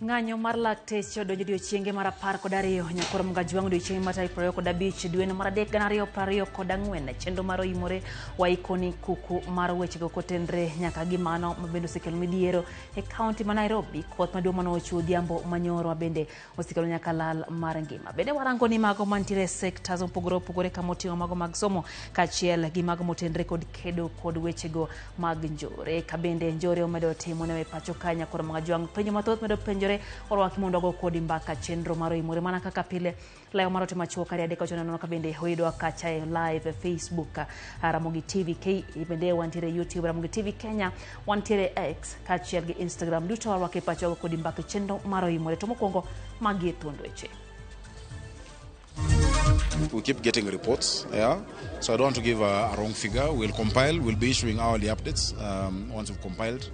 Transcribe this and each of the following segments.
Ng'anyo mar lakteche odonjo odiechienge mar 12 nyakoro Mgajwang' odiechieng' mar tarik 25 dwe mar 3 2024. Chenro mar oimore waikoni kuku mar wechego kotenre nyaka gi mano mabende osekelo midhiero e kaunti ma Nairobi. Koth maduong' mane ochwe odhiambo manyoro bende osekelo nyaka lal mar ngima. Bende warango ni mago mantiere e sectors mopogore opogore kama oting'o mago mag somo kaachiel gi mago motenre kod kedo kod wechego mag njore. Ka bende njore omedo timo ne pacho ka nyakoro Mgajwang' penjo mathoth medo penjore orwaki mondo wago kodi mbaka chenro mar oimore mana kaka pile layo mar ote machuok kari adek ochono nono ka bende oyudwa kacha e live e Facebook Ramogi TV KE bende wantiere YouTube Ramogi TV Kenya wantiere X kaachiel gi Instagram duto warwako e pacho wago kodi mbaka chenro mar oimore to mokwongo magi e thuond weche. We keep getting reports, yeah. So I don't want to give a wrong figure. We'll compile. We'll be issuing hourly updates once we've compiled.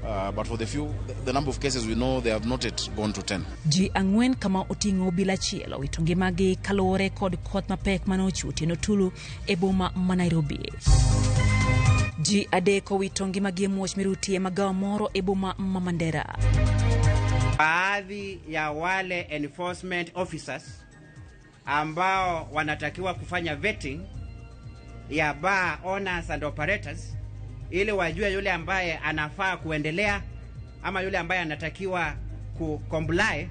But for the number of cases we know, they have not yet gone to 10. Ji ang'wen kama oting'o obila achiel owito ngimagi kaluwore kod koth mapek mane ochwe otieno tulu e boma ma Nairobi. Ji adek owito ngimagi e muoch miruti e magawa moro e boma ma Mandera. Baadhi ya wale enforcement officers ambao wanatakiwa kufanya vetting ya bar owners and operators ili wajue yule ambaye anafaa kuendelea ama yule ambaye anatakiwa ku comply.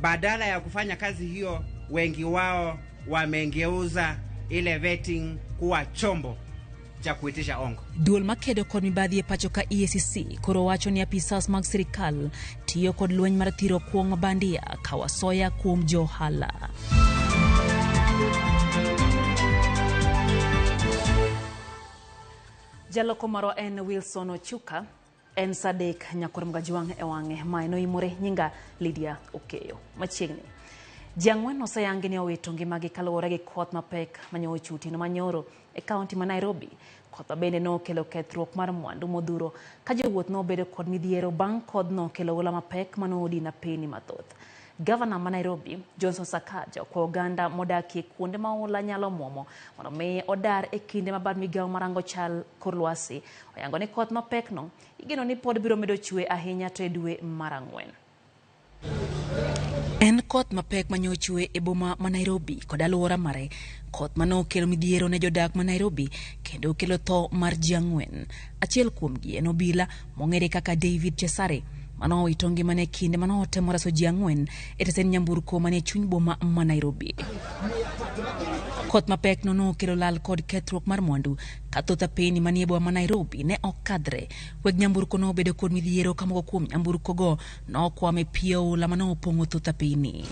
Badala ya kufanya kazi hiyo, wengi wao wamengeuza ile vetting kuwa chombo cha kuitisha hongo. Duol makedo kod mibadhi e pacho ka EACC koro wacho ni apisas mag sirikal tiyo kod lweny mar thiro kuong' mabandia kawasoya kuom johala. Jaloko marwa en Wilson Ochuka, en saa adek nyakor Mgajwang' e wang'e mae noimore nyinga Lydia Okeyo. Machiegni. Ji ang'wen oseyangi ni owito ngimagi kaluwore gi koth mapek mane ochwe otieno manyoro e kaunti ma Nairobi. Koth bende nokelo kethruok mar mwandu modhuro ka jowuoth nobedo kod midhiero bang' kodhno kelo oula mapek mane odino apeni mathoth. Gavana ma Nairobi Johnson Sakaja okwayo oganda modakie kuonde ma oula nyalo muomo mondo mi odar e kinde ma bad migawo marango chal kor lwasi oyango ni koth mapekno igeno ni pod biro medo chwe ahinya to e dwe mar ang'wen. En koth mapek mane ochwe e boma ma Nairobi kod alwora mare. Koth mane okelo midhiero ne jodak ma Nairobi kendo okelo tho mar ji ang'wen. Achiel kuomgi en obila mong'ere kaka David Chesare mane owito ngimane e kinde mane otemo reso ji ang'wen e tesend nyamburko manie chuny boma ma Nairobi. Koth mapek no nokelo lal kod kethruok mar mwandu ka thoth apeni manie boma ma Nairobi ne ok kadhre. Weg nyamburko nobedo kod midhiero ka moko kuom nyamburko go nokwamo e pi oula mane opong'o thoth apeni.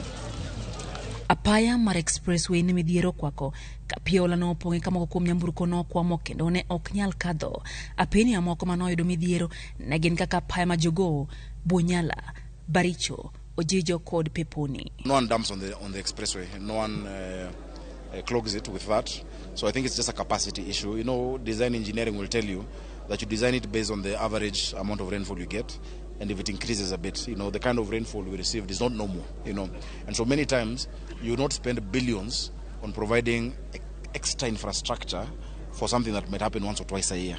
Apaya mar expressway ne midhiero okwako ka pi oula nopong'e ka moko kuom nyamburko nokwamo kendo ne ok nyal kadho. Apeni mamoko mane oyudo midhiero ne gin kaka apaya ma Jogoo, Bunyala, Baricho, Ojijo kod Peponi. No one dumps on the expressway. No one clogs it with that. So I think it's just a capacity issue. Design engineering will tell you that you design it based on the average amount of rainfall you get. And if it increases a bit, the kind of rainfall we received is not normal. And so many times you will not spend billions on providing extra infrastructure for something that might happen once or twice a year,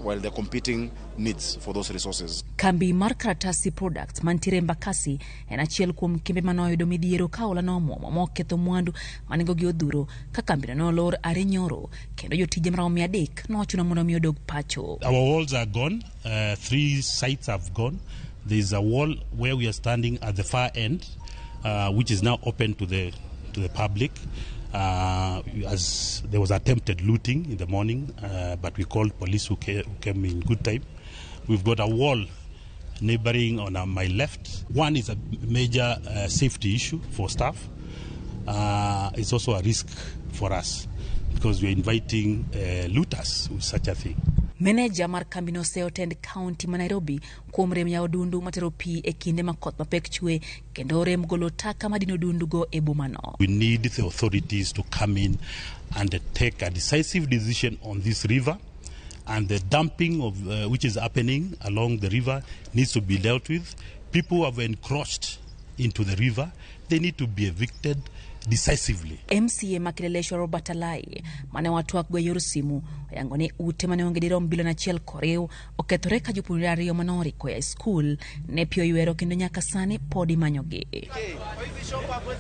while they're competing needs for those resources. Kambi mar Karatasi Products mantiere Embakasi en achiel kuom kembe mane oyudo midhiero ka oula nomuomo moketho mwandu manengogi odhuro ka kambino nolor are nyoro kendo jotije maromo 300 nochuno mondo mi odog pacho. Our walls are gone. 3 sites have gone. There is a wall where we are standing at the far end, which is now open to the public. As there was attempted looting in the morning, but we called police who came in good time. We've got a wall neighboring on my left. One is a major safety issue for staff. It's also a risk for us because we're inviting looters with such a thing. Meneja mar kambino oseyo tend kaunti ma Nairobi kuom rem yawo dundu matero pi e kinde ma koth mapek chwe kendo rem golo taka madino dundugo e bomano. We need the authorities to come in and take a decisive decision on this river And the dumping of which is happening along the river needs to be dealt with. People who have encroached into the river, they need to be evicted decisively. MCA ma Kileleshwa Robert Alai mane watwak go e yor simu oyango ni ute mane onge dirom bilion achiel koriw okethore ka jopuonjre ariyo mane oriko e skul ne pi oywero kendo nyaka sani pod imanyogi.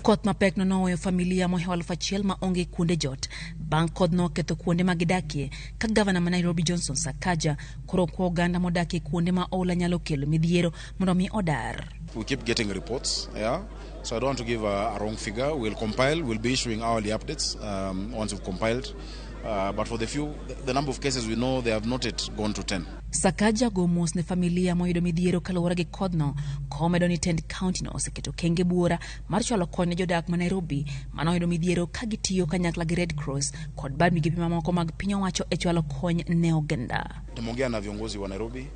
Koth mapek no noweyo familia mohewo 1000 ma onge kuonde jot bang' kodhno oketho kuonde ma gidakie ka gavana ma Nairobi Johnson Sakaja koro kwa oganda modak e kuonde ma oula nyalo kelo midhiero mondo mi odar. We keep getting reports, yeah. So I don't want to give a wrong figure. We'll compile. We'll be issuing hourly updates once we've compiled. But for the number of cases we know, they have not yet gone to 10. Sakaja go mos ne familia moyudo midhiero kaluwore gi kodhno komedo ni tend kaunti no oseketo kenge buora mar chwalo kony ne jodak ma Nairobi manoyudo midhiero ka gitiyo kanyakla gi Red Cross kod bad migepe mamoko mag piny owacho e chwalo kony ne oganda. Tumeongea na viongozi wa Nairobi,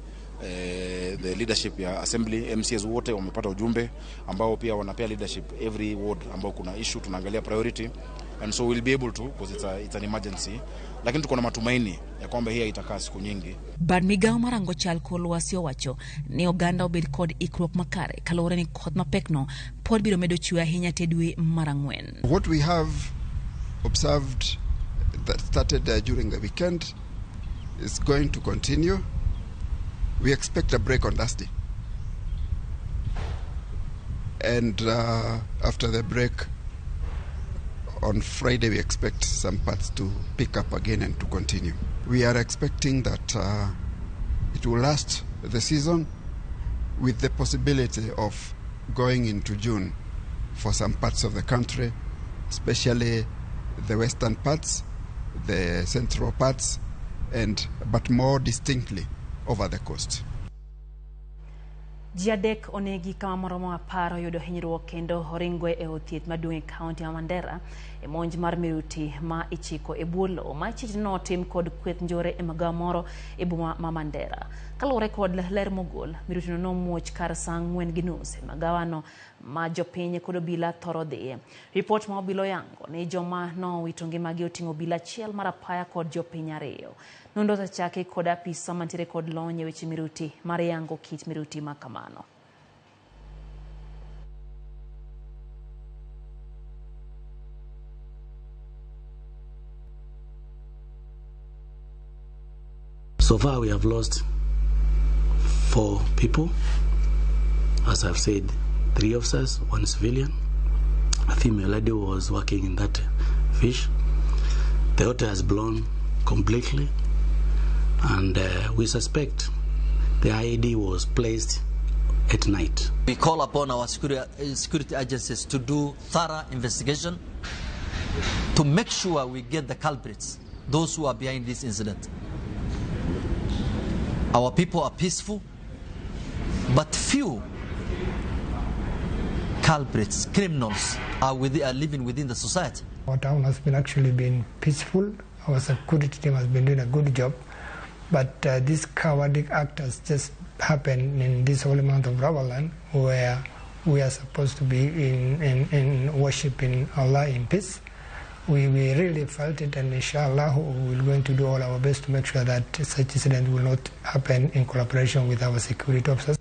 the leadership ya assembly, MCAs wote wamepata ujumbe ambao pia wanapea leadership every ward ambao kuna issue, tunaangalia priority, and so we'll be able to because it's an emergency, lakini tuko na matumaini ya kwamba hii haitakaa siku nyingi. Bad migao marango chal kor lwasi owacho ni oganda obed kod ikruok makare kaluwore ni koth mapekno pod biro medo chwe ahinya te dwe mar ang'wen. What we have observed that started during the weekend is going to continue. We expect a break on Thursday. And after the break on Friday, we expect some parts to pick up again and to continue. We are expecting that it will last the season with the possibility of going into June for some parts of the country, especially the western parts, the central parts, but more distinctly over the coast. Ji adek onegi kama moromo 10 oyudo hinyruok kendo oringo e od thieth maduong' e kaunti ma Mandera e monj mar miruti ma ichiko e bwo lowo ma ichich notim kod kweth njore e magawa moro e boma ma Mandera. Kaluwore kod ler mogol, mirutino nomuoch kar saa 4:30 e magawano ma jopiny kod obila thoro dhiye. Ripot ma obila oyango ni joma nowito ngimagi oting'o obila achiel mar apaya kod jopiny 2. Nonro osechaki kod apisa mantiere kod lony e weche miruti mar yango kit miruti ma kamano. So far we have lost 4 people. As I've said, 3 officers, 1 civilian. A female lady was working in that fish. The water has blown completely, and we suspect the IED was placed at night. We call upon our security agencies to do thorough investigation to make sure we get the culprits, those who are behind this incident. Our people are peaceful, but few culprits, criminals, are living within the society. Our town has been actually been peaceful. Our security team has been doing a good job, but this cowardly act has just happened in this holy month of Ramadan, where we are supposed to be in worshiping Allah in peace. We really felt it, and inshallah we're going to do all our best to make sure that such incident will not happen in collaboration with our security officers.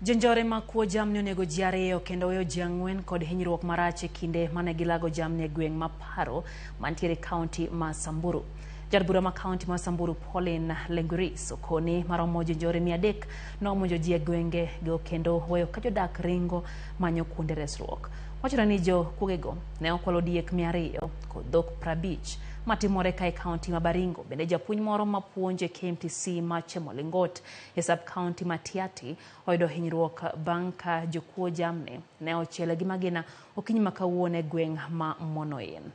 Jonjore makuo jamni onego ji 2 kendo weyo ji 4 kod hinyruok marach e kinde mane gilago jamni e gweng' ma Paro mantiere kaunti ma Samburu. Jaod bura ma kaunti ma Samburu Pauline Lenguris okoni maromo jonjore 300 nomonjo ji e gwenge go kendo weyo ka jodak ringo manyo kuonde resruok. Wachore ni jokuogego ne okwalo diek 200 kod dhok 50 matimore ka e kaunti ma Baringo. Bende japuonj moro mapuonjo e KMTC ma Chemolingot e sub kaunti ma Tiaty oyudo hinyruok bang' ka jokuo jamni ne ochiele gi magina okinyi ma kawuono e gweng' ma Monoin.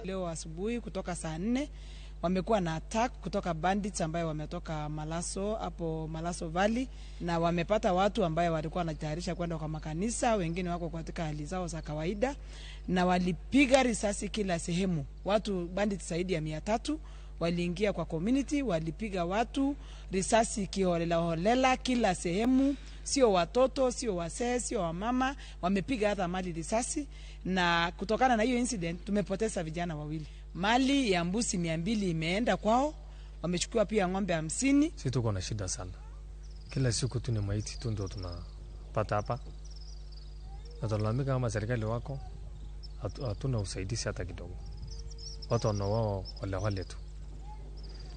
Leo asubuhi kutoka saa 4 wamekuwa na attack kutoka bandits ambayo wametoka Malaso, hapo Malaso Valley, na wamepata watu ambayo walikuwa wanatayarisha kwenda kwa makanisa, wengine wako katika hali zao za kawaida, na walipiga risasi kila sehemu. Watu bandits zaidi ya 300 Waliingia kwa community, walipiga watu risasi kiholela holela kila sehemu, sio watoto, sio wasee, sio wamama, wamepiga hata mali risasi. Na kutokana na hiyo incident tumepoteza vijana wawili. Mali ya mbuzi 200 imeenda kwao, wamechukua pia ng'ombe 50. Sisi tuko na shida sana, kila siku tu ni maiti tu ndio tunapata hapa, na tunalalamika kama serikali wako hatuna usaidizi hata kidogo, watu wanauawa wale tu.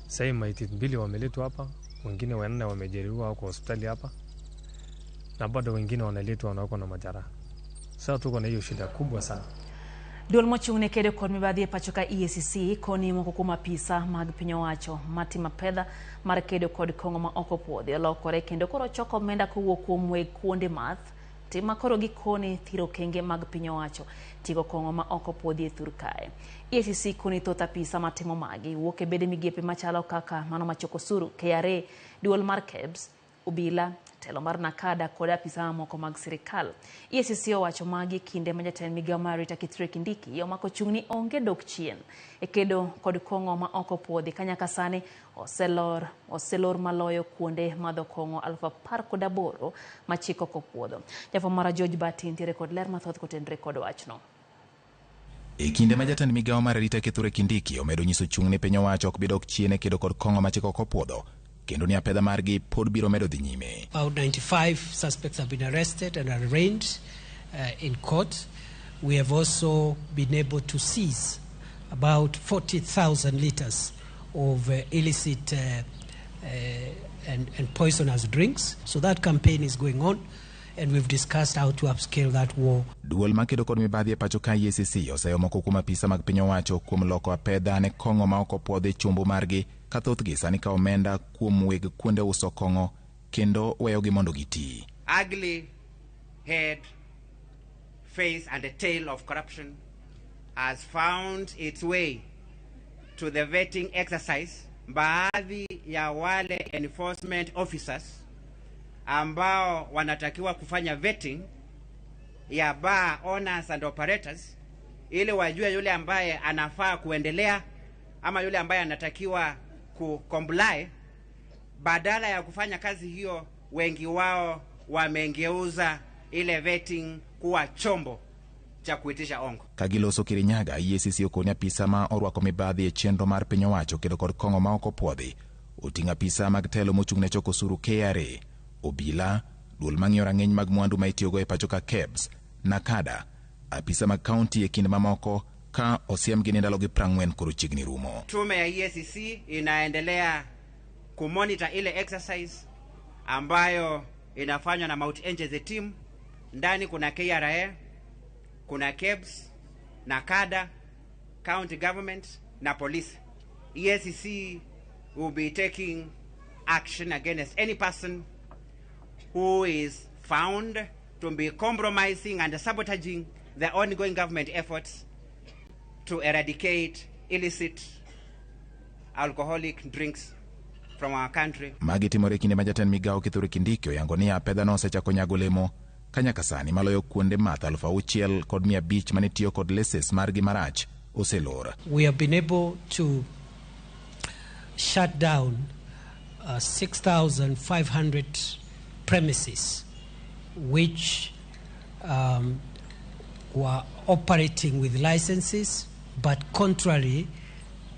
Sasa maiti 2 wameletwa hapa, wengine 4 wamejeruhiwa wako hospitali hapa, na bado wengine wanaletwa wanako na majeraha. Sasa tuko na hiyo shida kubwa sana. Duol mochung' ne kedo kod mibadhi e pacho ka EACC koni moko kuom apisa mag piny owacho matimo apedha mar kedo kod kong'o ma ok opuodhi olokore kendo koro choko omenda kowuok kuom weg kuonde math tim ma koro gikoni thiro okenge mag piny owacho tieko kong'o ma ok opuodhi e thur kae. EACC koni thoth apisa matimo magi wuok e bede migepe machalo kaka mano machoko osuru, KRA, duol mar KEBS, obila, telo mar Nakada kod apisa mamoko mag sirikal. EACC owacho magi kinde ma jatend migao mar Rita Kithure Kindiki omako chung' ni onge dok chien e kedo kod kong'o ma ok opuodhi ka nyaka sani oselor maloyo kuonde madho kong'o 18,000 ma chik ok opuodho. Jafwambo mara George Bati nitiere kod ler mathoth kotenore kod wachno. E kinde ma jatend migao mar Rita Kithure Kindiki omedo nyiso chung' ni piny owacho ok bi dok chien e kedo kod kong'o ma chik ok opuodho, kendo ni apedha margi pod biro medo dhi nyime. About 95 suspects have been arrested and arraigned in court. We have also been able to seize about 40,000 liters of illicit and poisonous drinks. So that campaign is going on, and we've discussed how to upscale that war. Duol makedo kod mibadhi e pacho ka EACC oseyo moko kuom apisa mag piny owacho kuom loko apedha ne kong'o ma ok opuodhi chumbu margi, ka thothgi sani kawo omenda kuom weg kuonde uso kong'o kendo weyogi mondo giti. Ugly head, face and the tail of corruption has found its way to the vetting exercise. Baadhi ya wale enforcement officers ambao wanatakiwa kufanya vetting ya bar owners and operators ili wajue yule ambaye anafaa kuendelea ama yule ambaye anatakiwa ku-comply, badala ya kufanya kazi hiyo, wengi wao wamengeuza ile vetting kuwa chombo cha kuitisha ongo. Kagiloso Kirinyaga, EACC okoni apisa ma orwako mibadhi e chenro mar piny owacho kedo kod kong'o ma ok opuodhi, oting'o apisa mag telo mochung' ne choko osuru KRA, obila, duol mang'iyo rang'iny mag mwandu ma itiyogo e pacho ka KEBS, Nakada, apisa mag kaunti e kind mamoko ka osiemgi ni ndalogi 40 koro chiegni rumo. Tume ya EACC inaendelea kumonitor ile exercise ambayo inafanywa na Mount Angels team. Ndani kuna KRA, kuna KEBS, Nakada, county government na police. EACC will be taking action against any person who is found to be compromising and sabotaging the ongoing government efforts to eradicate illicit alcoholic drinks from our country. Magi timore kinde ma jatend migao Kithure Kindiki oyango ni apedha no osechako nyago olemo ka nyaka sani maloyo kuonde math 6,500 mane tiyo kod leses margi marach oselor. We have been able to shut down 6,500 premises which were operating with licenses, but contrary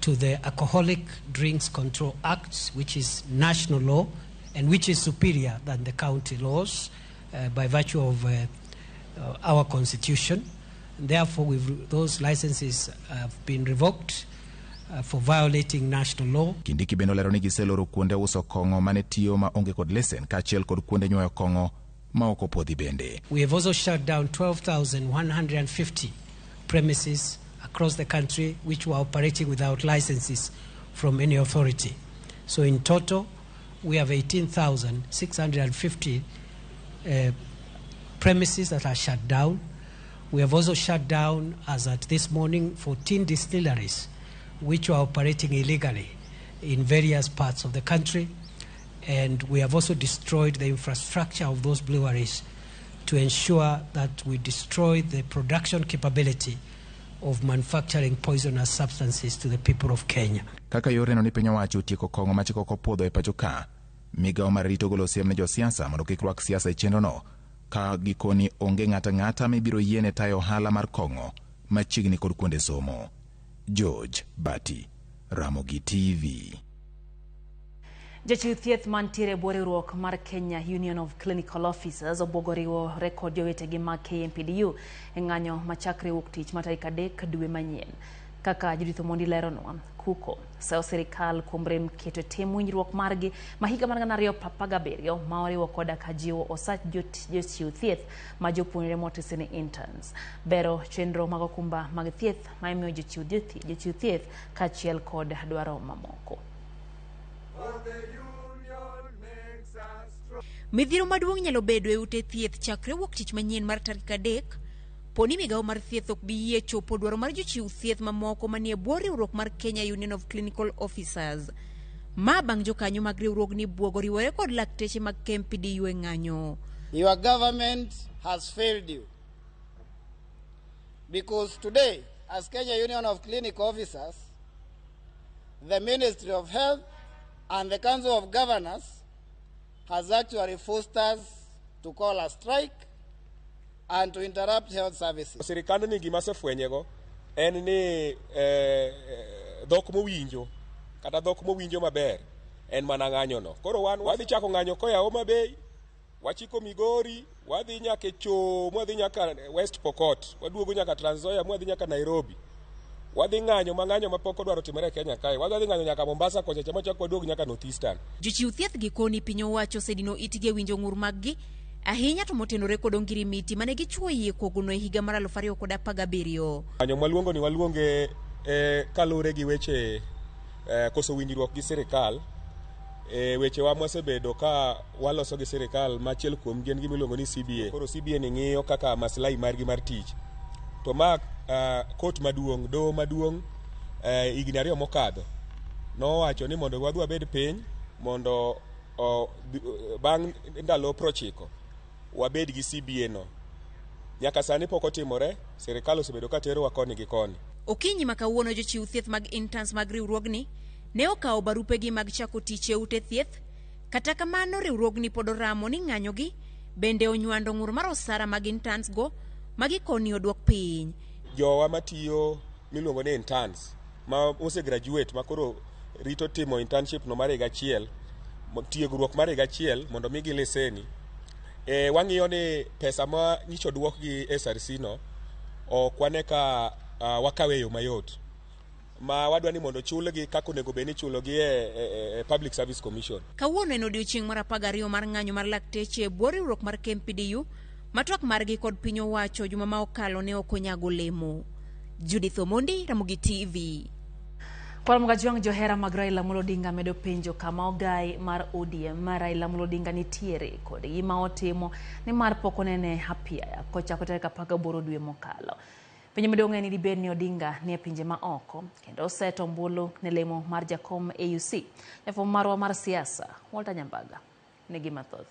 to the Alcoholic Drinks Control Act, which is national law and which is superior than the county laws by virtue of our constitution. And therefore, those licenses have been revoked for violating national law. Kindiki bende olero ni giseloro kuonde uso kong'o mane tiyo ma onge kod lesen kaachiel kod kuonde nyuoyo kong'o ma ok opuodhi bende. We have also shut down 12,150 premises across the country which were operating without licenses from any authority. So in total, we have 18,650 premises that are shut down. We have also shut down, as at this morning, 14 distilleries which were operating illegally in various parts of the country. And we have also destroyed the infrastructure of those breweries to ensure that we destroy the production capability of manufacturing poisonous substances to the people of Kenya. Kaka yor neno ni piny owacho otieko kong'o ma chik ok opuodho e pacho ka, migawo mar rito golo siem ne josiasa mondo kik rwak siasa e chenrono ka gikoni onge ng'ato ang'ata mibiro yiene tayo ohala mar kong'o machiegni kod kuonde somo. George Bati, Ramogi TV. Jochiw thieth mantiere e bwo riwruok mar Kenya Union of Clinical Officers obwogo riwore kod jowetegi mag KMPDU e ng'anyo machakre wuok tich ma tarik 3 dwe manyien. Kaka Judith Omondi leronwa, Kuko sayo sirikal kuom rem keto e tim winjruok margi ma higa mar 2017 ma oriwo koda ka jiwo osach jochiw thieth ma jopuonjre motisi ni interns, bero chenro mag okumba mag thieth ma imiyo jochiw thieth kaachiel kod dwaro mamoko. Midhiero maduong' nyalo bedo e ute thieth chakre wuok tich manyien mar tarik 3 poni migawo mar thieth ok bi yie chopo dwaro mar jochiw thieth mamoko manie bwo riwruok mar Kenya Union of Clinical Officers. Ma bang' jokanyo mag riwruogni bwogo riwore kod lakteche mag KMPDU e ng'anyo. Your government has failed you. Because today, as Kenya Union of Clinical Officers, the Ministry of Health and the Council of Governors has actually forced us to call a strike and to interrupt health services. Sirikand ni gima osefwenyego en ni dhok mowinjo kata dhok mowinjo maber en mana ng'anyono. Koro wan wadhi chako ng'anyo koya Homa Bay, wachiko Migori, wadhi nyaka Choo, mwadhi nyaka West Pokot, waduogo nyaka Trans Nzoia, mwadhi nyaka Nairobi. Wadhi ng'anyo ma mapok odwaro timore e Kenya kae. Wadhi ng'anyo nyaka Mombasa kocha cha machak waduog nyaka North Eastern. Jochiw thieth gikoni piny owacho osedino itgi e winjo ng'ur maggi ahinya to motenore kod ongirimiti mane gichuo yie kuogono e higa mar 2017. Ng'anyo mwaluongo ni waluonge kaluwore gi weche koso winjruok gi sirikal. Wechewa mwasebedo ka waloso gi sirikal ma achiel kuom gi en gima iluongo ni CBA. Koro CBA ni ng'iyo kaka maslahi margi mar tich. To ma kot maduong', doho maduong' higni 2 mokadho nowacho ni mondo wadhi wabed piny mondo bang' ndalo 90 wabed gi CBA no. Nyaka sani pok otimore, sirikal osebedo ka terowa koni gi koni. Okinyi ma kawuono jochiw thieth mag interns mag riwruogni ne okawo barupegi mag chako tich e ute thieth. Kata kamano riwruogni pod oramo ni ng'anyogi bende onywando ng'ur mar osara mag interns go magikoni oduok piny. Jowa matiyo miluongo ni interns ma osegraduate ma koro rito timo internship no mar higa achiel, tiegruok mar higa achiel mondo migi leseni. Wang'iyo ni pesa ma nyicho duok gi SRC no ok wane ka wakawe yo mayot. Ma wadwa ni mondo chulgi kaka onego bed ni chulogi e Public Service Commission. Kawuono en odiochieng' mar 12 mar ng'anyo mar lakteche e bwo riwruok mar KMPDU ma twak margi kod piny owacho juma ma okalo ne ok onyago lemo. Judith Omondi, Ramogi TV. Kwar Juang johera mag Raila Amolo Odinga medo penjo kama ogai mar ODM mar Raila Amolo Odinga nitiere kod gima otimo nimar pok onene apiaya kochako tarik 18 dwe mokalo. Penjo maduong' en ni dibed ni Odinga ni e pinje ma oko kendo oseto ombulu ne lemo mar jakom AUC. Jafwambo marwa mar siasa Walter Nyambaga nigi mathoth.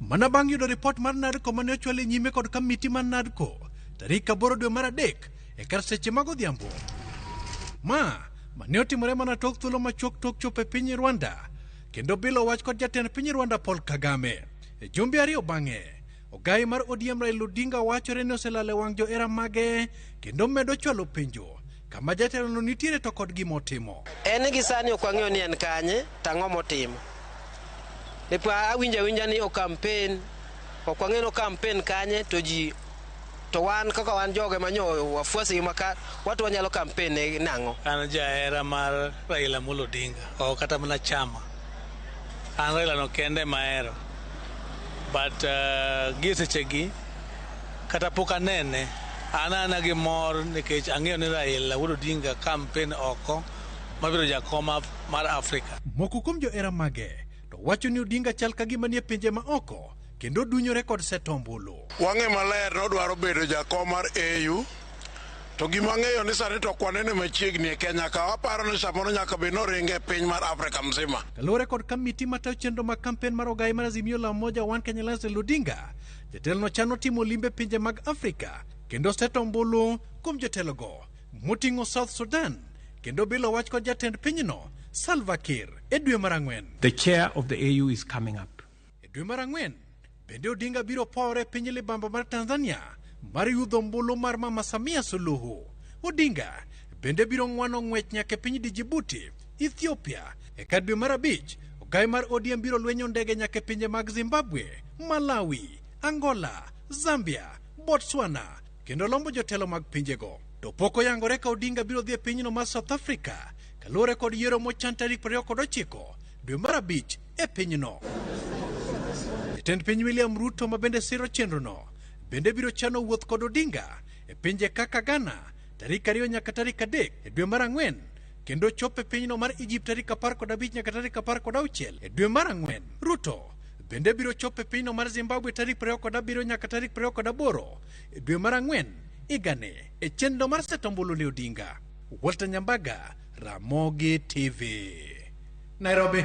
Mana bang' yudo ripot mar NADCO mane ochwal e nyime kod kamiti mar NADCO tarik 8 dwe mar 3 e kar seche mag odhiambo. Ma mane otimore mana tok thuolo machuok tok chopo e piny Rwanda kendo bilo wach kod jatend piny Rwanda Paul Kagame. E jumbe 2 bang'e, ogai mar ODM Raila Odinga wachore ni oselalo e wang' johera mage kendo medo chwalo penjo kama jatelono nitiere to kod gima otimo. En gi sani ok wang'eyo ni en kanye to ang'o motimo. Nepa awinjo awinja ni o campaign, ok wang'eyo ni o campaign kanye to ji to wan kaka wan joge manyo wafuasi maka watu wanyalo campaign ne nang'o. An jahera mar Raila Amolo Odinga, ok kata mana chama. An Raila no kende mahero. But gi sechegi kata pok anene, an ana gi mor nikech ang'eyo ni Raila Amolo Odinga campaign oko mabiro jakom mar Afrika. Moko kuom johera mage to wacho ni Odinga chal ka gima nie pinje ma oko kendo dunyore kod seto ombulu. Wang'e maler nodwaro bedo jakom mar AU to gima ang'eyo ni sani to ok wanene machiegni e Kenya ka waparo ni samoro nyaka bed noringe e piny mar Afrika mzima. Kaluwore kod kamiti matayo chenro mag kampen mar ogai mar Azimio la Umoja One Kenya Alliance Raila Odinga, jatelono chano timo limbe pinje mag Afrika kendo seto ombulu kuom jotelogo moting'o South Sudan kendo bilo wach kod jatend pinyno Salva Kiir e dwe mar ang'wen. The chair of the AU is coming up. E dwe mar ang'wen bende Odinga biro powore e piny libamba mar Tanzania mar yudho ombulu mar Mama Samia Suluhu. Odinga bende biro ng'wano ng'wech nyaka e piny Djibouti, Ethiopia. Eka dwe mar abich, ogai mar ODM biro lwenyo ndege nyaka e pinje mag Zimbabwe, Malawi, Angola, Zambia, Botswana kendo lombo jotelo mag pinjego. To pok oyangore ka Odinga biro dhi e pinyno mar South Africa kaluwore kod yiero mochan tarik 29 dwe mar abich e pinyno. Jatend piny William Ruto ma bende siro chenrono bende biro chano wuoth kod Odinga e pinje kaka Ghana tarik 2 nyaka tarik 3 e dwe mar ang'wen kendo chopo e pinyno mar Egypt tarik 15 nyaka tarik 16 e dwe mar ang'wen. Ruto bende biro chopo e pinyno mar Zimbabwe tarik 27 nyaka tarik 28 e dwe mar ang'wen higani e chenro mar seto ombulu ne Odinga. Walter Nyambaga, Ramogi TV, Nairobi.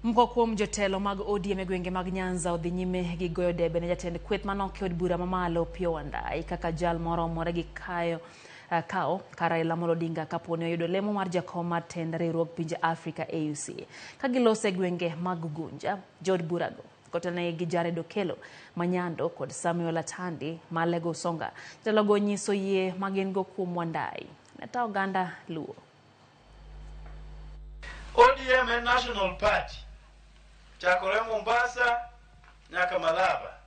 Moko kuom jotelo mag ODM e gwenge mag Nyanza odhi nyime gi goyo debe ne jatend kweth manok e od bura mamalo Opiyo Wandayi kaka jal moromore gi kayo kawo kar Raila Amolo Odinga kapo ni oyudo lemo mar jakom mar tend riwruog pinje Afrika AUC. Ka giloso e gwenge mag Ugunja, jood burago kotelnegi gi Jared Okello Manyando kod Samuel Atandi ma Lego Usonga, jotelogo nyiso yie ma gin go kuom Wandayi. Neta oganda Luo. ODM en national party chakore Mombasa nyaka Malaba.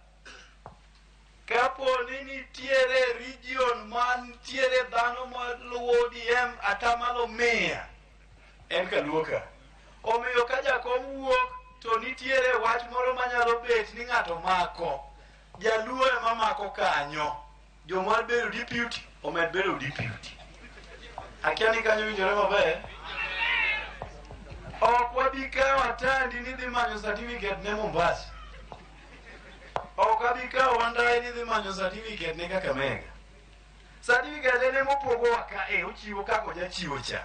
Kapo ni nitiere region mantiere dhano maluwo ODM atamalo 100 en Kaluo ka. Omiyo ka jakom wuok to nitiere wach moro manyalo bet ni ng'ato mako. Jaluo ema mako kanyo. Joma bedo deputy omed bedo deputy. Akia ni kanyo winjore maber. Ok wabi kawo Atandi ni dhi manyo certificate ne Mombasa. Ok abi kawo Wandayi ni dhi manyo certificate ne Kakamega. Certificate ene mopogowa ka e ochiwo kaka ojachiwo cha.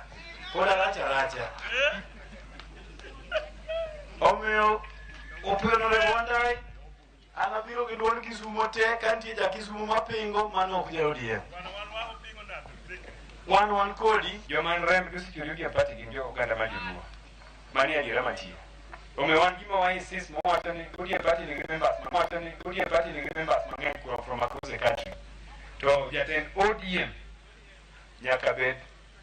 Pod aracha aracha. Omiyo Opiyo Wandayi an abiro gi duond Kisumo te ka nitie ja Kisumo mapingo mano ok ja ODM. Wan kodi. Joma remb gisechiwo ODM party gin jo oganda mar joluo. Mano e adiera mantie. Omiyo wan gima wa insist mawacho ni ODM party nigi members mawacho ni ODM party nigi members mang'eny from across the country. To jatend ODM nyaka bed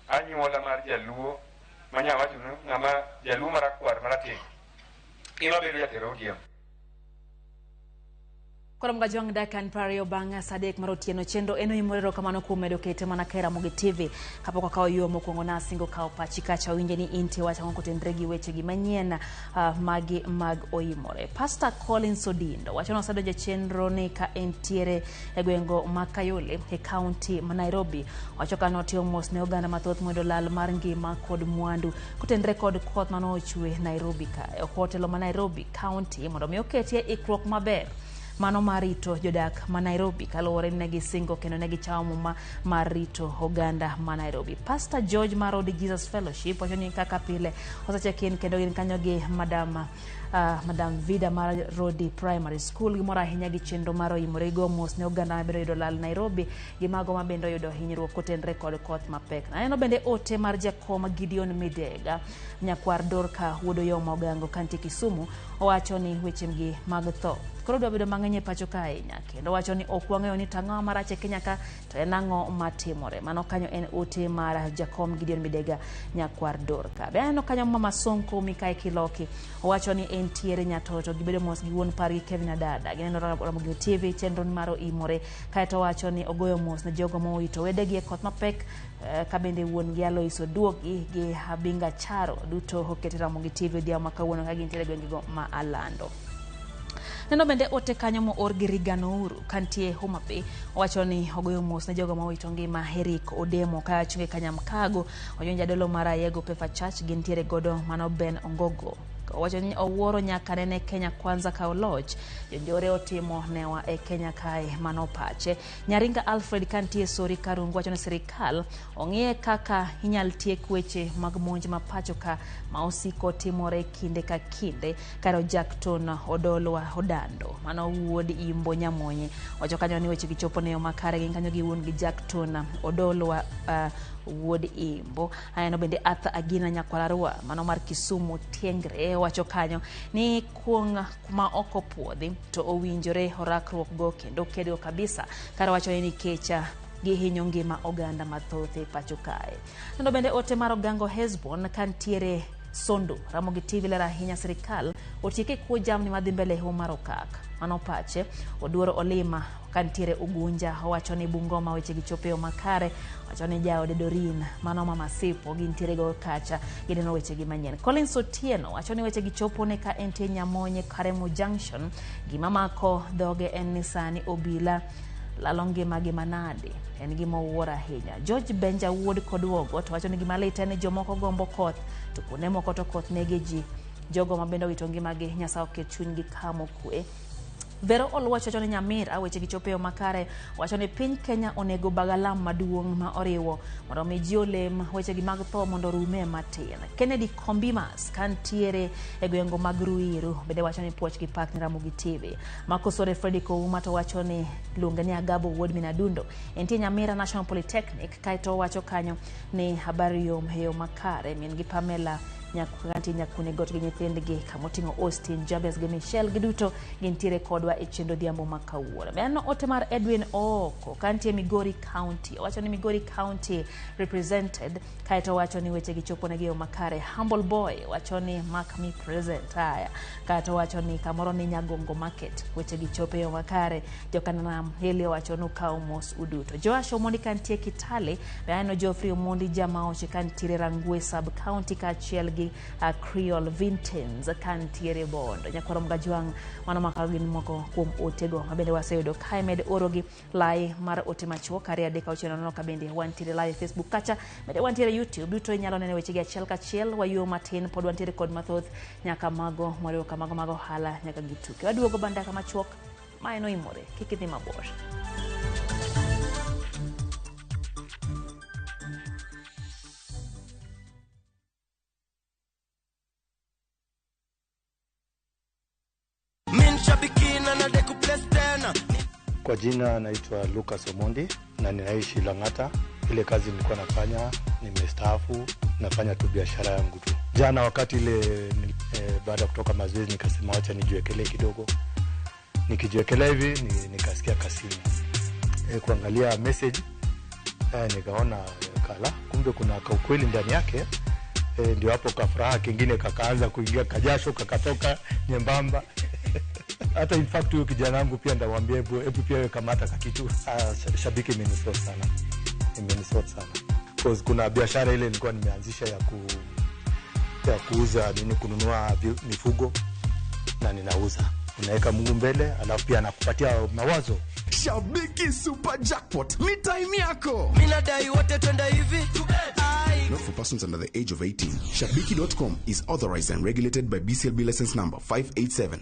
anyuola mar jaluo manya wacho ni ng'ama jaluo marakwar marateng' ema bedo jatend ODM. Koro Mgajwang' dakika 20 bang' saa 3 mar otieno chenro en oimore erokamano kuom medo kete mana ka e Ramogi TV. Kapok wakawo yo mokwongo nasingo kawo pachi kacha winje ni intie wach ang'o kotenre gi wechegi manyien magi mag oimore. Pastor Collins Odindo wacho ni osedonjo e chenro ni ka entiere e gwengo ma Kayole e kaunti ma Nairobi. Wacho ka notimo mos ne oganda mathoth moyudo lal mar ngima kod mwandu kotenre kod koth mane ochwe Nairobi kae. Okwa telo ma Nairobi kaunti mondo mi oketie ikruok maber mano mar rito jodak ma Nairobi kaluwore ni ne gisingo kendo ne gichawo muma mar rito oganda ma Nairobi. Pastor George mar Odi Jesus Fellowship wacho ni kaka pile osecheck-in kendo gin kanyo gi Madam Vida mar Rodi Primary School gimoro ahinya gi chenro mar oimore go mos ne oganda mabende oyudo lal Nairobi gi mago mabende oyudo hinyruok kotenre kod koth mapek. Aneno bende ote mar jakom Gideon Midega nyakwar Dorka wuod Oyoma Ogango kantie Kisumu owacho ni wechegi mag tho koro dwa bedo mang'eny e pacho ka ahinya kendo wacho ni ok wang'eyo ni tang'o marach e Kenya ka to en ang'o matimore. Mano kanyo en ote mar jakom Gideon Midega nyakwar Dorka. Be aneno kanyo Mama Sonko Mikae Kiloki owacho ni entiere nyatoto gibedo mos gi wuon pargi Kevin Adada. Gineno Ramogi TV chenro mar oimore kaeto owacho ni ogoyo mos ne jogo mowito wedegi e koth mapek ka bende wuon gi Alois Oduogi gi Habinga Charo duto okete Ramogi TV odhiambo ma kawuono ka gintiere e gwengego ma Alando. Neno bende ote kanyo moor gi Reagan Ouru kantie Homa Bay owacho ni ogoyo mos ne jogo mowito ngima Eric Odemo ka chunge Kanyamkago ojonjo jadolo mar Ayego Pefa Church gintiere godo mano Ben Ongogo. Owacho ni owuoro nyaka nene Kenya Kwanza kawo loch. Jonjore otimo newa e Kenya kae, mano pache. Nyaringa Alfred kantie Sori Karungu wacho ni sirikal ong'iye kaka inyal tiek weche mag monj ma pacho ka ma osiko timore kinde ka kinde. Karo Jackton Odolwa Odando, mano wuod Imbo Nyamonye, wacho kanyo ni weche gichopo ne yo makare gin kanyo gi wuon gi Jackton Odolwa wuod Imbo. Aneno bende Arthur Agina Nyakwararua, mano mar Kisumu Tiengre, wacho kanyo ni kuong' ma ok opuodhi to owinjore orakruok go kendo kedgo kabisa. Kar wacho ni nikech gihinyo ngima oganda mathoth e pacho kae. Nendo bende ote mar Ogango Hesbon kantiere Sondu, Ramogi TV lero ahinya sirikal otieke kuo jamni madhi mbele e huma mar Okak. Mano pache. Oduoro Olima kantiere Ugunja owacho ni Bungoma weche gi chopo e yo makare. Owacho ni jaode Dorin, mano mama Sipo, gintiere go kacha gineno weche gi manyien. Collins Otieno wacho ni weche gi chopo ne ka entie Nyamonye Karemo Junction. Gima mako dhoge en ni sani obila lalo ngimagi manade, en gima owuoro ahinya. George Benja wuod Kodwogo to wacho ni gima lit en ni jomoko gombo koth to kuonde moko to koth nege ji. Jogo ma bende owito ngimagi Nyasaye oket chunygi kama okwe. Vero Oluoch wacho ni Nyamira weche gi chopo e yo makare. Wacho ni piny Kenya onego bag alam maduong' ma oriwo mondo mi ji olem weche gi mag tho mondo orume matin. Kennedy Kombimas kantiere e gwengo mag Ruiru bende wacho ni puoch gi pak ni Ramogi TV. Makosore Freddy Kouma to wacho ni luonge ni Agabo wuod Minadundo. Entie Nyamira National Polytechnic kaeto owacho kanyo ni habari yom e yo makare. Min gi Pamela Nyakuanti Nyakune got gi nyithindgi kamoting'o Austin, Jabez gi Michelle giduto gintiere kodwa e chenro odhiambo ma kawuono. Be ote mar Edwin Ooko kantie Migori County. Owacho ni Migori County represented kaeto owacho ni weche gi chopo negi e yo makare. Humble Boy wacho ni mark me present. Haya. Kaeto owacho ni kamoro ni Nyagongo Market weche gi chopo e yo makare. Jokanam Heli owacho ni ukaw mos uduto. Joash Omondi kantie Kitale. Be aneno Geoffrey Omondi Jamaoche kantiere Rangwe Sub County kaachiel gi Creole Vintains kantiere Bondo. Nyakwaro Mgajwang' mano maka gin moko kuom otego mabende waseyudo kae. Med orogi lai mar ote machuok 2 3 6 0 ka bende wantiere live Facebook kacha bende wantiere YouTube duto inyalo neno wechegi achiel kachiel. Wayuo matin pod wantiere kod mathoth nyaka mago moriwo kamago mag ohala nyaka gi tuke. Waduogo bandaka machuok ma en oimore kik idhi mabor. Kwa jina naitwa Lucas Omondi na ninaishi Lang'ata. Ile kazi nilikuwa nafanya, nimestaafu, nafanya tu biashara yangu tu. Jana wakati ile baada ya kutoka mazoezi nikasema wacha nijiwekelee kidogo. Nikijiwekelea hivi nikasikia kasimu. Kuangalia message nikaona kala kumbe kuna kaukweli ndani yake. Ndio hapo kafuraha kingine kakaanza kuingia, kajasho kakatoka nyembamba. Hata in fact huyo kijana wangu pia ndamwambia hebu pia wewe kamata kakitu. Shabiki imenisort sana. Imenisort sana. Because kuna biashara ile nilikuwa nimeanzisha ya kuuza nini, kununua mifugo na ninauza. Unaweka Mungu mbele alafu pia anakupatia mawazo. Shabiki Super Jackpot ni time yako. Mimi nadai wote twende hivi. Not for persons under the age of 18. Shabiki.com is authorized and regulated by BCLB license number 587.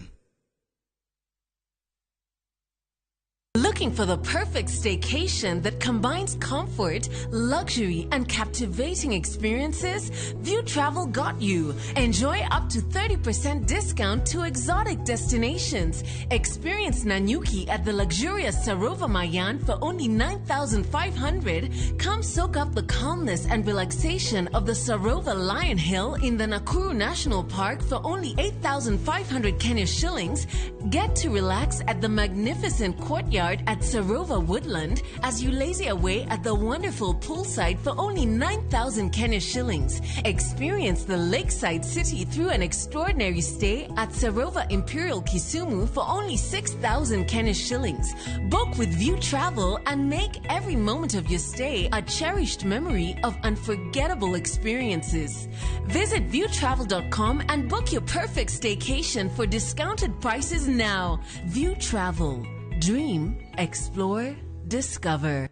Looking for the perfect staycation that combines comfort, luxury, and captivating experiences? View Travel got you. Enjoy up to 30% discount to exotic destinations. Experience Nanyuki at the luxurious Sarova Mayan for only 9,500. Come soak up the calmness and relaxation of the Sarova Lion Hill in the Nakuru National Park for only 8,500 Kenya shillings. Get to relax at the magnificent courtyard at Sarova Woodland as you lazy away at the wonderful poolside for only 9,000 Kenya shillings. Experience the lakeside city through an extraordinary stay at Sarova Imperial Kisumu for only 6,000 Kenya shillings. Book with View Travel and make every moment of your stay a cherished memory of unforgettable experiences. Visit viewtravel.com and book your perfect staycation for discounted prices now. View Travel. Dream, explore, discover.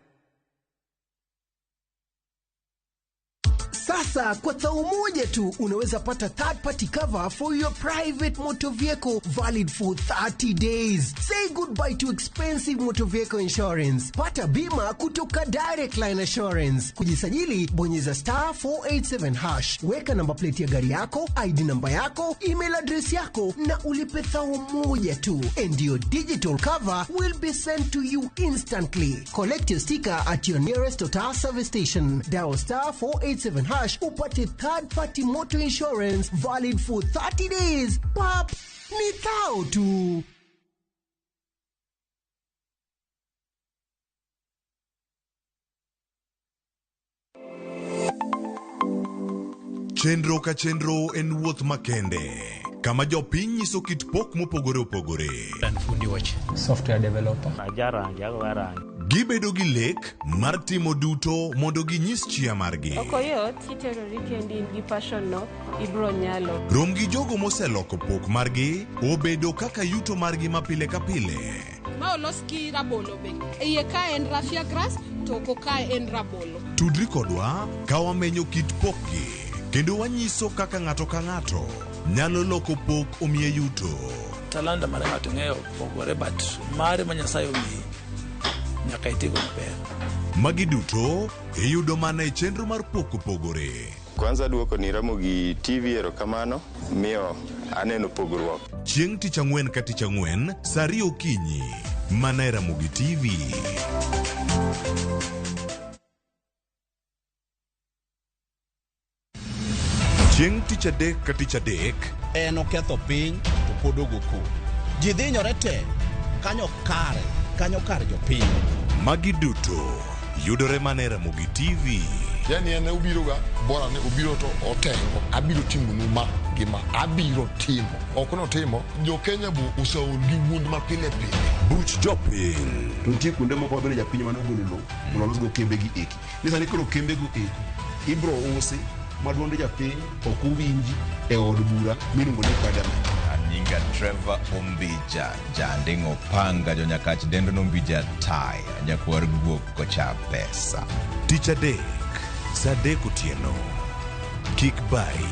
Sasa kwa thao moja tu unaweza pata third party cover for your private motor vehicle valid for 30 days. Say goodbye to expensive motor vehicle insurance. Pata bima kutoka Direct Line Assurance. Kujisajili, bonyeza star 487 hash. Weka namba plate ya gari yako, ID namba yako, email address yako na ulipe thao moja tu. And your digital cover will be sent to you instantly. Collect your sticker at your nearest Total service station. Dial star 487 hash upate third party motor insurance valid for 30 days. Pap, ni thao tu. Chenro ka chenro en wuoth makende kama jopiny nyiso kit pok mopogore opogore. Fundi weche. Software developer. Ajarangi, agoyo rangi. Gibedo gi lek mar timo duto mondo ginyis chia margi. Ok oyot, kiterori kendi in gi passion no, ibro nyalo. Rom gi jogo moseloko pok margi obedo kaka yuto margi ma pile ka pile. Ma olos gi rabolo be. Iye ka en raffia grass, to oko ka en rabolo. Tudri kodwa ka wamenyo kit pokgi kendo wanyiso kaka ng'ato ka ng'ato nyalo loko pok omiye yuto. Talanta mar ng'ato ng'eyo pogore, but mare ma Nyasaye omiyi nyaka itigo maber. Magi duto iyudo mana e chenro mar pok opogore. Kwanza duoko ni Ramogi TV erokamano, miyo aneno pogruok. Chieng' tich ang'wen ka tich ang'wen, saa ariyo okinyi, mana e Ramogi TV. Chieng' tich adek ka tich adek, en oketho piny to pod ogo koko. Ji dhinyore te, kanyo kare jopiny. Magi duto yudore mana e Ramogi TV. Yani en obiro ga bora ne obiro to otengo. Abiro timo nu ma gima abiro timo. Ok notimo, jo Kenya bu oseol gi wuond ma pile pile. Buch jopiny. To nitie kuonde moko mabende japiny mane ogolo lowo mondo olosgo kembe gi eki. Ni sani koro kembe go eki ibro usi ma duond japiny ok owinji e od bura miluongo ni parliament. Anyinga Trevor Ombija, janding'o panga jonyakach dendo nombija taya, nyakwar guok kocha pesa. Tich adek, saa adek otieno. Kik bai.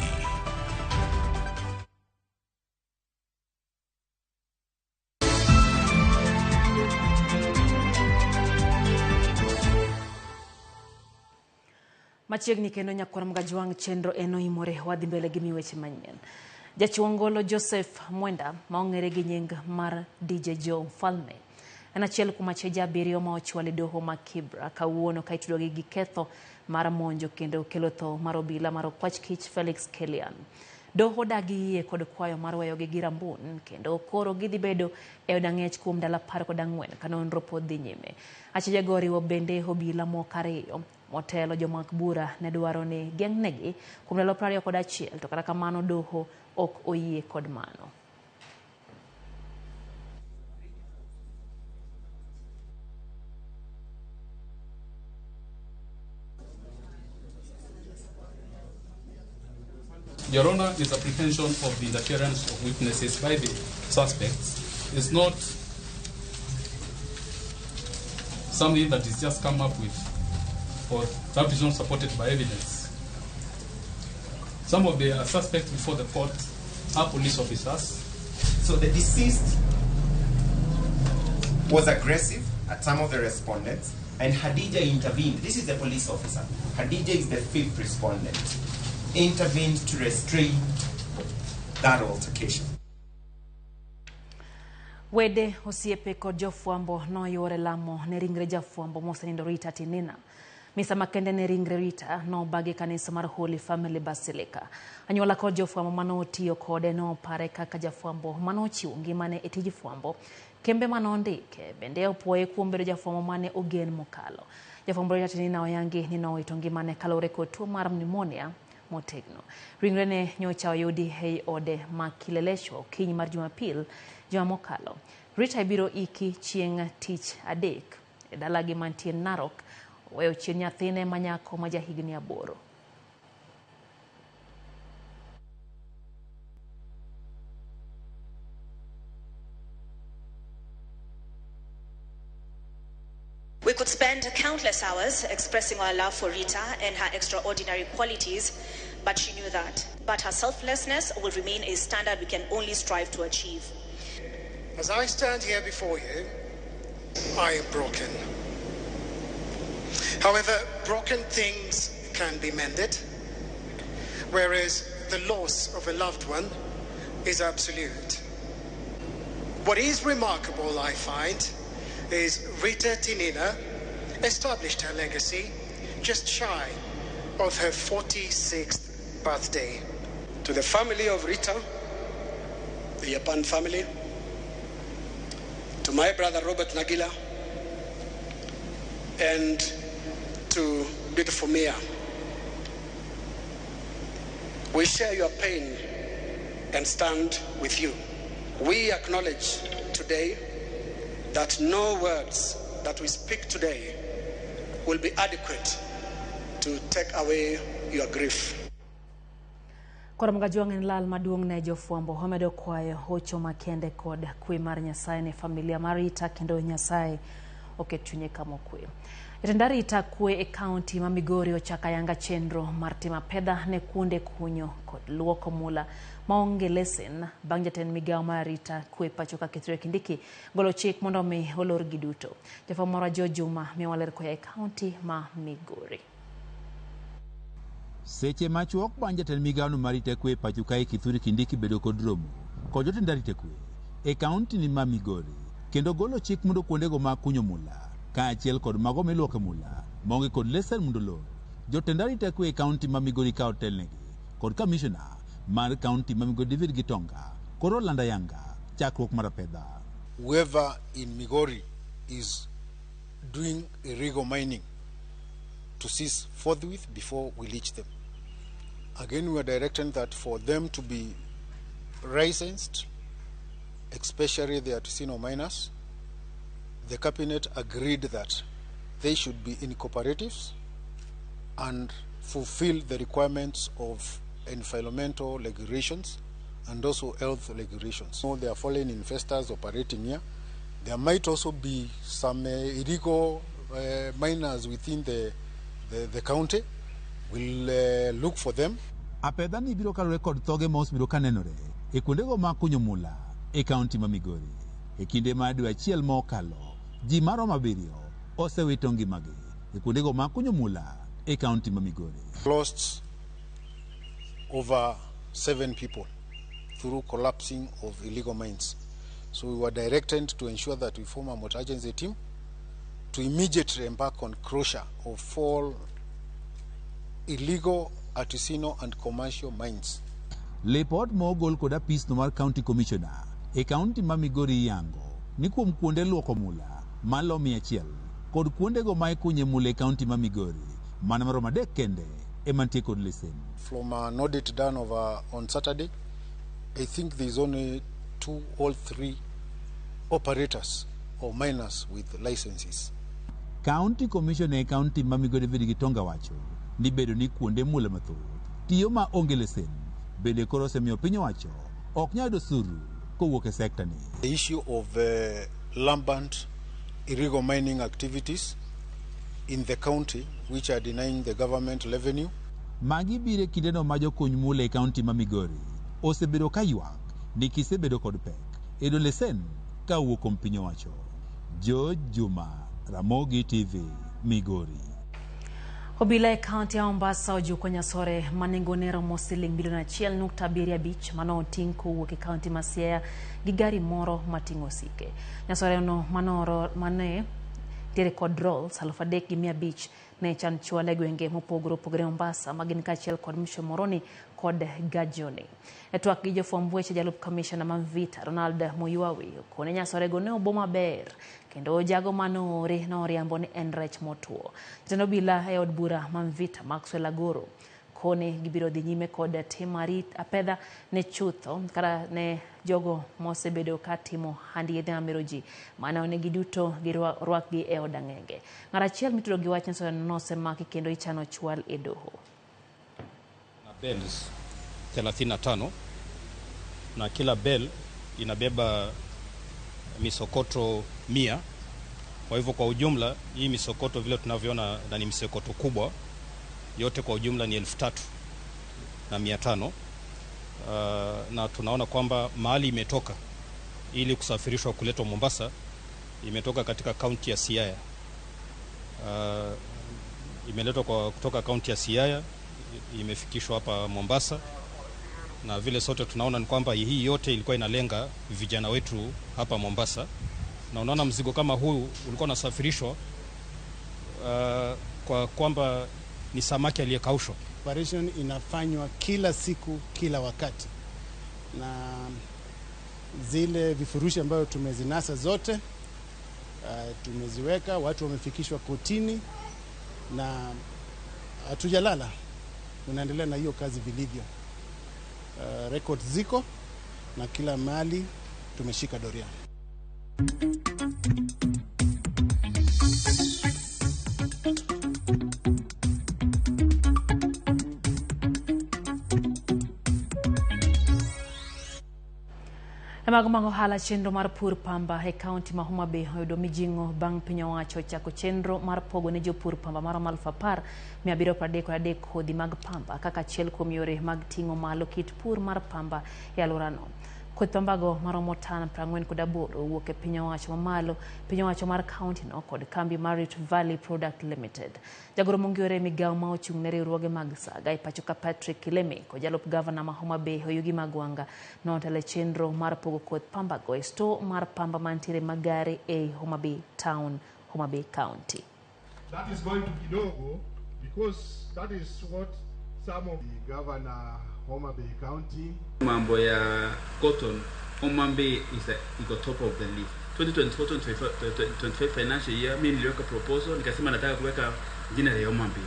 Machiegni kendo nyakwar Mgajwang' chenro en oimore wadhi mbele gi miweche manyien. Jachiwo ngolo Joseph Mwenda ma ong'ere gi nying mar DJ Joe Mfalme en achiel kuom acheje 7 ma ochwal e doho ma Kibra kawuono ka itudogi gi ketho mar monjo kendo kelo tho mar obila mar okwach kich Felix Kelian. Doho dagi yie kod kwayo mar weyogi gi rambun kendo koro gidhi bedo e od ang'ech kuom ndalo 14 ka nonro pod dhi nyime. Achejego oriwo bende obila moko 2 motelo jomak bura ne dwaro ni geng'negi kuom ndalo 21 to kata kamano doho ok oyie kod mano. Your Honor, is apprehension of the interference of witnesses by the suspects is not something that is just come up with or that is not supported by evidence. Some of the suspects before the court are police officers. So the deceased was aggressive at some of the respondents, and Hadija intervened. This is the police officer. Hadija is the fifth respondent. Intervened to restrain that altercation. Wede osiepe kod jofwambo noyuore lamo ne ringre jafwambo mosenindo Rita Tinina. Misa makende ne ringre Rita nobagi kanisa mar Holy Family Basilica. Anyuola kod jofwambo manotiyo kode nopare kaka jafwambo manochiwo ngimane e tij fwambo. Kembe manondike bende opuoye kuom bedo jafwambo mane ogen mokalo. Jafwambo Rita Tinina oyangi ni nowito ngimane kaluwore kod tuo mar pneumonia motegno. Ringrene nyocha oyudi ei ode ma Kileleshwa okinyi mar Jumapil juma mokalo. Rita ibiro iki chieng' tich adek e dalagi mantie Narok, oweyo chien nyathine ma nyako ma jahigni 8. We could spend countless hours expressing our love for Rita and her extraordinary qualities, but she knew that. But her selflessness will remain a standard we can only strive to achieve. As I stand here before you, I am broken. However, broken things can be mended, whereas the loss of a loved one is absolute. What is remarkable, I find, is Rita Tinina established her legacy just shy of her 46th birthday. To the family of Rita, the Japan family, to my brother Robert Nagila, and to beautiful Mia. We share your pain and stand with you. We acknowledge today that no words that we speak today will be adequate to take away your grief. Koro Mgajwang' en lal maduong' ne jofwambo omedo kwayo hocho makende kod kwe mar Nyasaye ne familia mar Rita kendo Nyasaye oket chunye kama okwe. Jatend arita kwe e kaunti ma Migori ochako ayanga chenro mar timo apedha ne kuonde kunyo kod luoko mula maonge lesen bang' jatend migawo mar arita kwe pacho ka Kithure Kindiki golo chik mondo mi olorgi duto. Jafwambo marwa George Juma miyowa ler koa e kaunti ma Migori. Seche machuok bang' jatend migawono mar arita kwe pacho kae Kithure Kindiki bedo kod romo kod jotend arita kwe e kaunti ni ma Migori kendo golo chik mondo kuondego mag kunyo mula kaachiel kod mago miluoko e mula maonge kod lesen mondo olor. Jotend arita kwe e kaunti ma Migori ka otelnegi kod kamishona mar kaunti ma Migori David Gitonga koro olando ayanga chakruok mar apedha. Whoever in Migori is doing illegal mining to cease forthwith before we reach them. Again, we are directing that for them to be licensed, especially the artisanal miners. The cabinet agreed that they should be in cooperatives and fulfill the requirements of environmental regulations and also health regulations. So there are foreign investors operating here. There might also be some illegal miners within the county. We'll look for them. Apedha ni biro kaluwore kod thoge ma osebedo kanenore e kuondego mag kunyo mula e kaunti ma Migori. E kinde mar dwe achiel ma okalo, ji maromo 7 osewito ngimagi e kuondego mag kunyo mula e kaunti ma Migori. Lost over 7 people through collapsing of illegal mines. So we were directed to ensure that we form a multi-agency team to immediately embark on closure of all illegal, artisanal and commercial mines. Lipot ma ogol kod apisno mar County Commissioner e kaunti ma Migori yango ni kuom kuonde luoko mula malo 100 kod kuondego ma ikunye mula e kaunti ma Migori mana maromo 3 kende ema nitie kod lesen. From an audit done over on Saturday, I think there is only 2 or 3 operators or miners with licenses. County Commissioner e kaunti ma Migori David Gitonga wacho ni bedo ni kuonde mula mathoth tiyo ma onge lesen bende koro osemiyo piny owacho ok nyal yudo osuru kowuok e sekta ni. The issue of rampant illegal mining activities in the county which are denying the government revenue. Magi biro e kindeno ma jokuny mula e kaunti ma Migori osebedo ka ywak ni gisebedo kod pek e yudo lesen ka owuok kuom piny owacho. George Juma, Ramogi TV, Migori. Obila e kaunti ya Mombasa ojuko nyasore ma nengone romo siling bilion 1.75 mane oting' kowuok e kaunti ma Siaya gi gari moro mating'o osike. Nyasore no mane nitiere kod rolls 3,500 ne chan chwale e gwenge mopogore opogore Mombasa magin kaachiel kod Mshomoroni kod Gajoni. E twak gi jofwamb weche, jalup kamishna ma Mvita Ronald Muyuawi okone nyasorego ne obo maber kendo jago manoore noriambo ni en rech motwo. Jatend obila e od bura ma Mvita Maxwell Agoro kone gibiro dhi nyime kod tim apedha ne chutho kata ne jogo mosebedo ka timo hand yedhe mamero ji mane onegi duto girwakgi e od ang'enge. Ng'at achiel mitudo gi wach nyasoreno nosemaki kendo ichano chwal e doho. Na bells 35 na kila bell inabeba misokoto 100 Kwa hivyo kwa ujumla hii misokoto vile tunavyoona na ni misokoto kubwa yote kwa ujumla ni 3,500. Na tunaona kwamba mahali imetoka ili kusafirishwa kuletwa Mombasa imetoka katika kaunti ya Siaya. Imeletwa kutoka kaunti ya Siaya imefikishwa hapa Mombasa, na vile sote tunaona ni kwamba hii yote ilikuwa inalenga vijana wetu hapa Mombasa. Na unaona mzigo kama huu ulikuwa unasafirishwa kwa kwamba ni samaki aliyekaushwa. Operation inafanywa kila siku, kila wakati, na zile vifurushi ambayo tumezinasa zote tumeziweka, watu wamefikishwa kotini na hatujalala, tunaendelea na hiyo kazi vilivyo. Records ziko na kila mali tumeshika doria. Mago mag ohala chenro mar pur pamba e kaunti ma Homa Bay oyudo mijing'o bang' piny owacho chako chenro mar pogo ne jopur pamba maromo 10,733 kodhi mag pamba kaka achiel kuom yore mag ting'o malo kit pur mar pamba e alworano. Koth pambago maromo tan 48 owuok e piny owacho mamalo, piny owacho mar kaunti no kod kambi mar Rift Valley Product Limited. Jagoro mongirore e migawo ma ochung' ne riwruoge mag saga e pacho ka Patrick Kilemi kod jalup gavana ma Homa Bay Oyugi Magwanga notelo e chenro mar pogo koth pambago e store mar pamba mantiere Magare ei Homa Bay Town, Homa Bay County. That is going to be kidogo because that is what some of the governor Homa Bay County. Mambo ya cotton, Homa Bay is iko top of the list. 2024-2025 financial year, mimi niliweka proposal nikasema nataka kuweka jina la Homa Bay.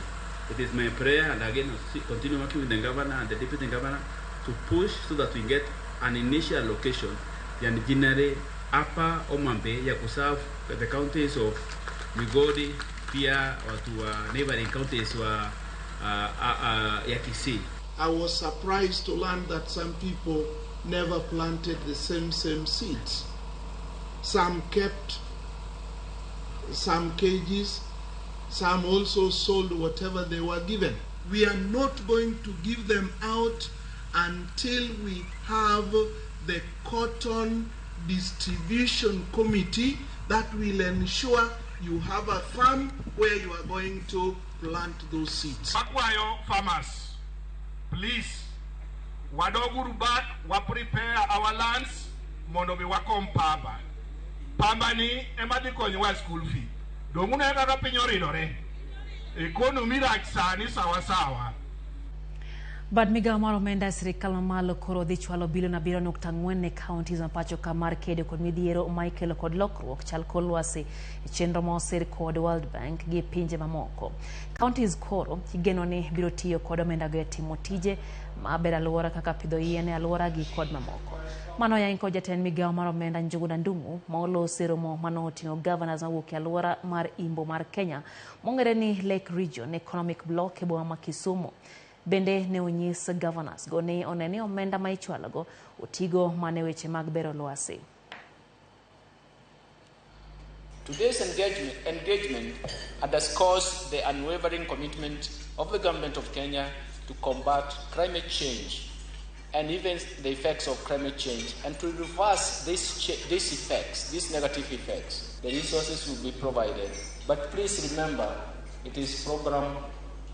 It is my prayer, and again I'll continue working with the governor and the deputy governor to push so that we get an initial location ya ginnery hapa Homa Bay ya kuserve the counties of Migori, pia watu wa neighboring counties wa ya Kisii. I was surprised to learn that some people never planted the same seeds. Some kept some cages, some also sold whatever they were given. We are not going to give them out until we have the cotton distribution committee that will ensure you have a farm where you are going to plant those seeds. Akwayo farmers, please, wadoguru back, wa prepare our lands, mondo mi wakom pamba. Pamba ni ema dhi konyowa school fee. Dong'une kaka piny oridore. Economy rach sani sawa sawa. Bad migawo mar omenda e sirikal mamalo koro dhi chwalo bilion 7.4 ne counties ma pacho ka mar kedo kod midhiero ma ikelo kod lokruok chal kor lwasi e chenro ma osir kod World Bank gi pinje mamoko. Counties koro igeno ni biro tiyo kod omendago e timo tije maber alwora kaka pidho yien e alwora gi kod mamoko. Mano yangi kod jatend migawo mar omenda Njuguna Ndung'u ma oloso e romo manoting'o governors mawuok e alwora mar Imbo mar Kenya mong'ere ni Lake Region Economic Bloc e boma ma Kisumu. Bende ne onyis governors go ni one ni omenda ma ichwalogo otigo mana e weche mag bero lwasi. Today's engagement underscores the unwavering commitment of the government of Kenya to combat climate change and even the effects of climate change, and to reverse these effects, these negative effects. The resources will be provided, but please remember, it is program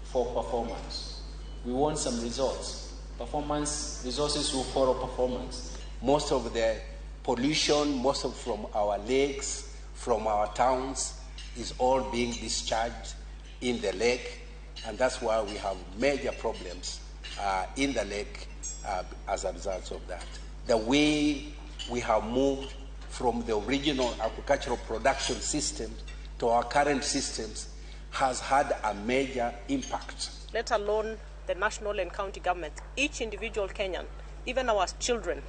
for performance. We want some results. Performance, resources will follow performance. Most of the pollution, most of from our lakes, from our towns, is all being discharged in the lake, and that's why we have major problems in the lake as a result of that. The way we have moved from the original agricultural production system to our current systems has had a major impact. Let alone the national and county government, each individual Kenyan, even our children,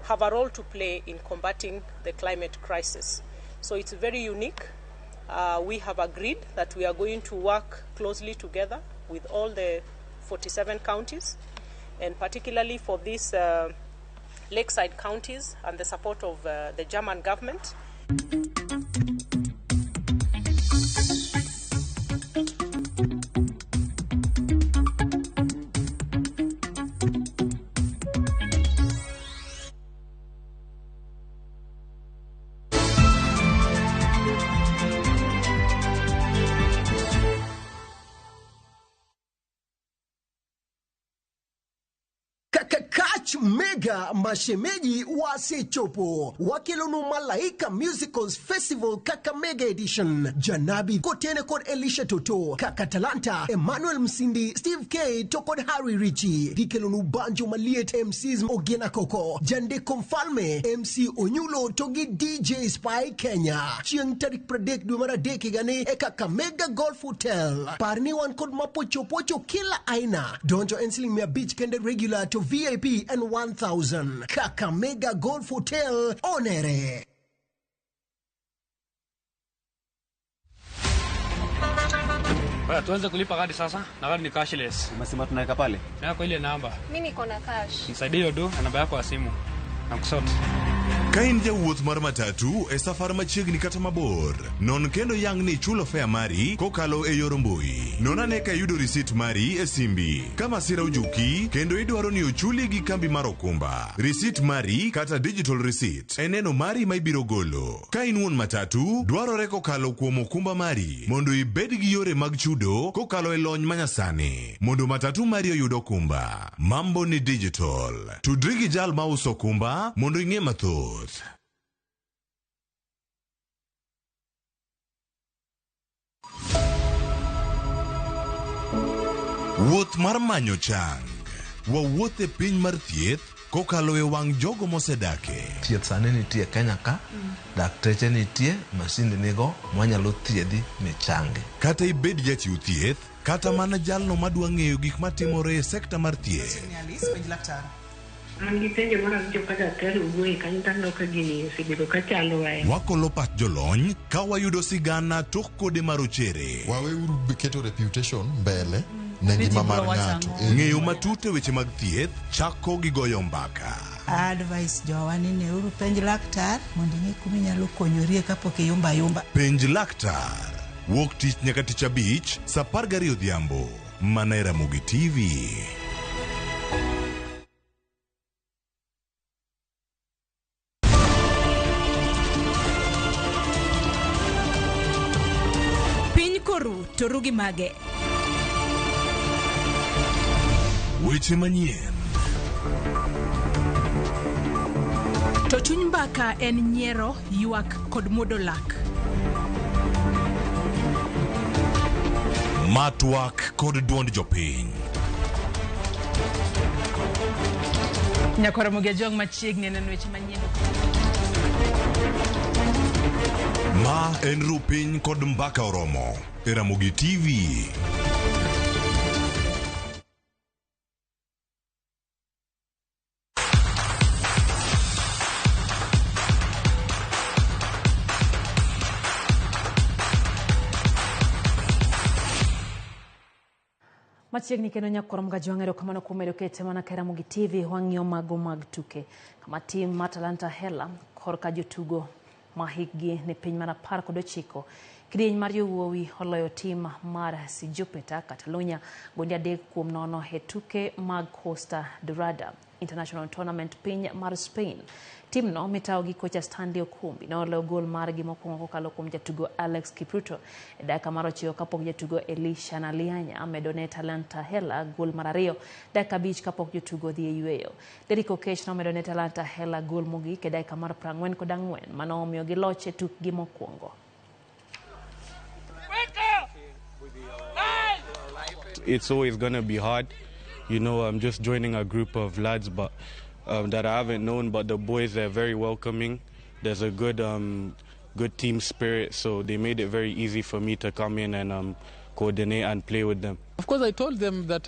have a role to play in combating the climate crisis. So it's very unique. We have agreed that we are going to work closely together with all the 47 counties, and particularly for these lakeside counties and the support of the German government. Kach Mega mashemeji wasechopo wakelonu Malaika Musicals Festival Kakamega Edition. Janabi Kotene kod Elisha Toto, Kaka Talanta, Emmanuel Msindi, Steve K to kod Harry Richie. Gikelonu Banjo Maliet, MCs Ogena Koko, Jandeko Mfalme, MC Onyulo to gi DJ Spy Kenya. Chieng' tarik 30 dwe mar 3 higani e Kakamega Golf Hotel. Parni wan kod mapochopocho kila aina. Donjo en siling 500 kende regular to VIP and 1000. Kakamega Golf Hotel, onere. Baya, tuanze kulipa kadi sasa na kadi ni cashless. Umesema tunaweka pale? Yako ile namba. Mimi niko na cash. Nisaidie hiyo do na namba yako ya simu. Na kusort. Ka in jawuoth mar matatu e safar machiegni kata mabor, non kendo yang ni ichulo fare mari kokalo e yor mbui. Non ane ka iyudo risit mari e simbi. Ka masira ojuki kendo idwaro ni ochuli gi kambi mar okumba, risit mari kata digital receipt e neno mari ma ibiro golo. Ka in wuon matatu, dwarore kokalo kuom okumba mari mondo ibed gi yore mag chudo kokalo e lony manyasani mondo matatu mari oyud okumba. Mambo ni digital. Tudri gi jal mauso okumba mondo ing'e mathoth. Wuoth mar manyo chang. Wawuoth e piny mar thieth kokalo e wang' jogo mosedake. Thieth sani nitie Kenya ka, dakteche nitie, masinde nigo, mwanyalo thiedhi michangi. Kata ibed jachiw thieth, kata mana jalno madwa ng'eyo gik matimore e sekta mar thieth. An gi penjo mar awinjo ka daktari owuoye kanyo to aneno ka gini osebedo ka chando ahinya. Wakolo pach jolony ka wayudo sigana tok kode marochere. Waweuru keto reputation mbele ne ngima mar ng'ato. Ng'eyo matut e weche mag thieth chako gi goyo mbaka. Advice jowa ni neuru penj laktar mondo ing'e kuma inyalo konyorie kapok iyumba ayumba. Penj laktar. Wuok tich nyaka tich abich saa 12 odhiambo. Mana e Ramogi TV. Piny koru to ru gi mage. Weche manyien. To chuny mbaka en nyiero, ywak kod muodo lak. Matwak kod duond jopiny. Nyakwar Ramogi Ajwang' machiegni neno weche manyien. Ma en ru piny kod mbaka oromo e Ramogi TV. Machiegni kendo nyakwar Ramogi Ajwang' erokamano kuom medo kete mana ka Ramogi TV wang'iyo mago mag tuke. Kama tim mar Talanta Hela korka jotugo ma hikgi ni piny mar 19 kidieny mar yowuowi oloyo tim mar Sijupiter Catalonia gonde 3-0 e tuke mag Costa Dorada International Tournament piny mar Spain. Timno mitawo gi kocha Stanley Okumbi noloyo gol margi mokwongo kokalo kuom jatugo Alex Kipruto e dakika mar 9 kapok jatugo Elisha Nalianya medo ne Talanta Hela gol mar 2 dakika 5 kapok jotugo dhi e yweyo. Derrick Okech nomedo ne Talanta Hela gol mogik e dakika mar 44 mano omiyo giloch e tukgi mokwongo. It's always going to be hard. You know, I'm just joining a group of lads but that I haven't known, but the boys, they're very welcoming. There's a good good team spirit, so they made it very easy for me to come in and coordinate and play with them. Of course, I told them that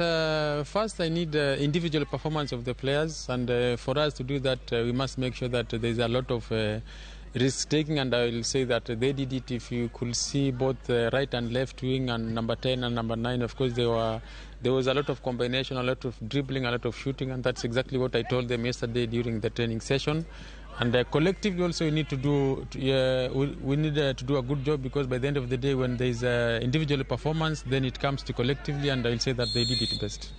first I need individual performance of the players, and for us to do that, we must make sure that there's a lot of risk taking, and I will say that they did it. If you could see both right and left wing and number 10 and number 9, of course there was a lot of combination, a lot of dribbling, a lot of shooting, and that's exactly what I told them yesterday during the training session. And collectively also we need to do we need to do a good job, because by the end of the day, when there is individual performance, then it comes to collectively, and I will say that they did it best.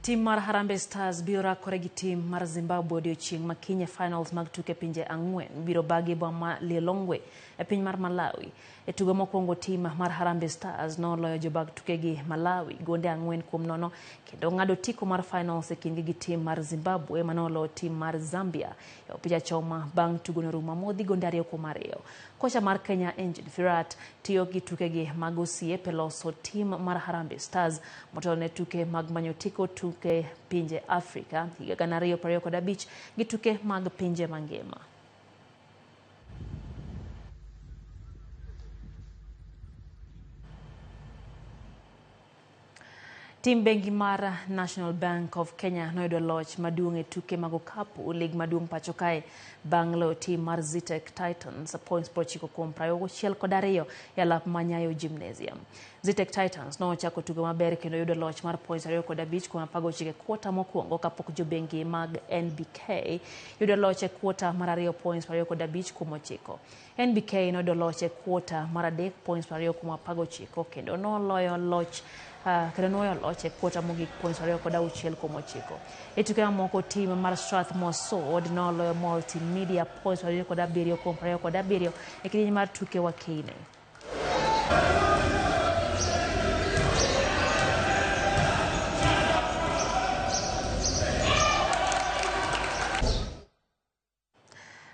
Tim mar Harambee Stars biro rakore gi tim mar Zimbabwe odiochieng' ma kiny e finals mag tuke pinje ang'wen biro bagi boma ma Lilongwe e piny mar Malawi. E tugo mokwongo tim mar Harambee Stars noloyo jobag tukegi Malawi gonde 4-0 kendo ng'ado otiko mar finals e kindgi gi tim mar Zimbabwe manoloyo tim mar Zambia e opich achoma bang' tugono rumo amodhi gonde 2-2. Kocha mar Kenya Engin Firat tiyo gi tukegi mag osiep e loso tim mar Harambee Stars motelo ne tuke mag manyo otiko tuke pinje Afrika higa 2025 gi tuke mag pinje mangima. Tim bengi mar National Bank of Kenya noyudo loch maduong' e tuke mag okapu lig maduong' pacho kae bang' loyo tim mar Zetech Titans points 90-62 e alap ma Nyayo Gymnasium. Zetech Titans nochako tugo maber kendo yudo loch mar points 2.5 kuom 19 e kwota mokwongo kapok jobengi mag NBK yudo loch e kwota mar 2 points 25 kuom 9. NBK noyudo loch e kwota mar 3 points 20 kuom 19 kendo noloyo loch kendo nuoyo loch e kwota mogik points 2.6 kuom 9. E tuke mamoko tim mar Strathmore Sword noloyo Multimedia points 27 kuom 27 e kidieny mar tuke Wakeine.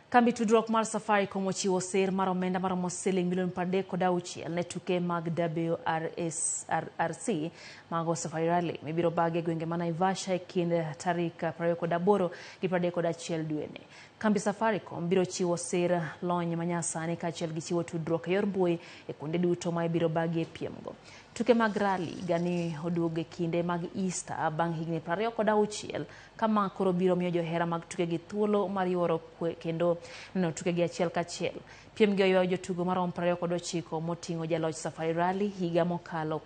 Kambi tudruok mar Safaricom ochiwo sir mar omenda maromo siling milion 36 ne tuke mag WRC mago Safari Rally mibiro bagi e gwenge ma Naivasha e kind tarik 28 gi 31 dweni. Kambi Safaricom biro chiwo sir lony manyasani kaachiel gi chiwo tudruok e yor mbui e kuonde duto ma ibiro bagie piemgo. Tuke mag rally gani oduogo e kinde mag Easter bang' higni 26 kama koro biro miyo johera mag tukegi thuolo mar yuoro kendo neno tukegi achiel kachiel. Piem gi oywayo jotugo maromo 29 moting'o jaloch Safari Rally higa mokalo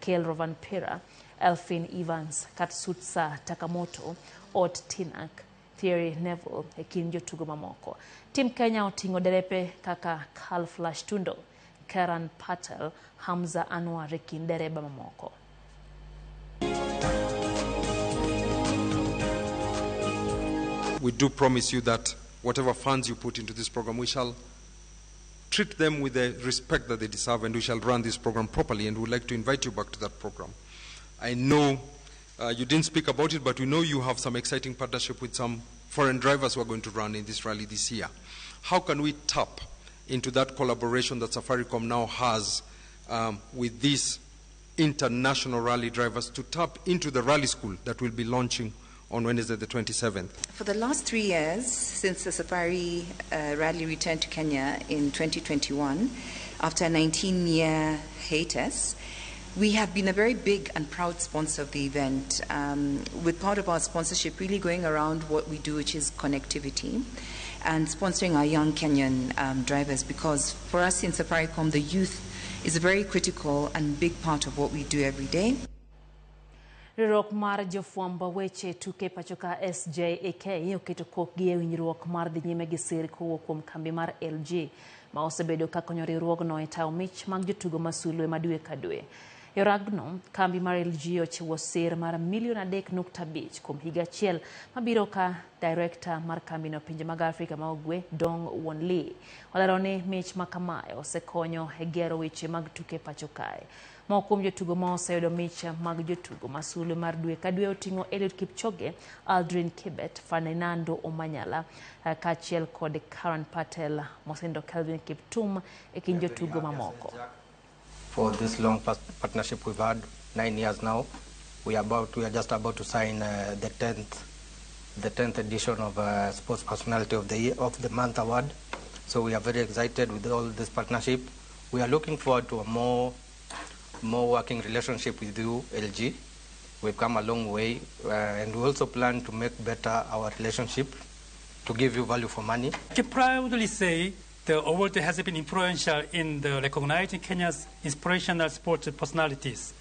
Kel Rovanpera, Elfyn Evans, Katsutsa Takamoto, Ott Tänak, Thierry Neville e kind jotugo mamoko. Tim Kenya oting'o derepe kaka Carl Flash Tundo, Karan Patel, Hamza Anwar e kind dereba mamoko. We do promise you that whatever funds you put into this program, we shall treat them with the respect that they deserve, and we shall run this program properly, and we'd like to invite you back to that program. I know you didn't speak about it, but we know you have some exciting partnership with some foreign drivers who are going to run in this rally this year. How can we tap into that collaboration that Safaricom now has with these international rally drivers to tap into the rally school that will be launching on Wednesday the 27th? For the last 3 years, since the Safari Rally returned to Kenya in 2021, after a 19-year hiatus, we have been a very big and proud sponsor of the event, with part of our sponsorship really going around what we do, which is connectivity, and sponsoring our young Kenyan drivers, because for us in Safaricom, the youth is a very critical and big part of what we do every day. Riwruok mar jofwambo weche tuke pacho ka SJAK oketo kokgi e winjruok mar dhi nyime gi sir kowuok kuom kambi mar LG ma osebedo ka konyo riwruogno e tayo mich mag jotugo ma sulwe ma dwe ka dwe. E oragno, kambi mar LG ochiwo sir mar milion 3.5 kuom higa achiel mabiro ka director mar kambino pinje mag Afrika ma Ugwe Dong Won Lee olero ni mich ma kamae osekonyo e gero weche mag tuke pacho kae. Moko kuom jotugo ma oseyudo mich mag jotugo ma sulwe mar dwe ka dwe oting'o Eliud Kipchoge, Aldrin Kibet, Ferdinando Omanyala kaachiel kod Karan Patel, Mosendo Kelvin Kiptum e kind jotugo mamoko. For this long partnership we've had, 9 years now, we are just about to sign the 10th edition of Sports Personality of the Year, of the Month award. So we are very excited with all this partnership. We are looking forward to a more working relationship with you, LG. We've come a long way, and we also plan to make better our relationship to give you value for money. I can proudly say the award has been influential in the recognizing Kenya's inspirational sports personalities.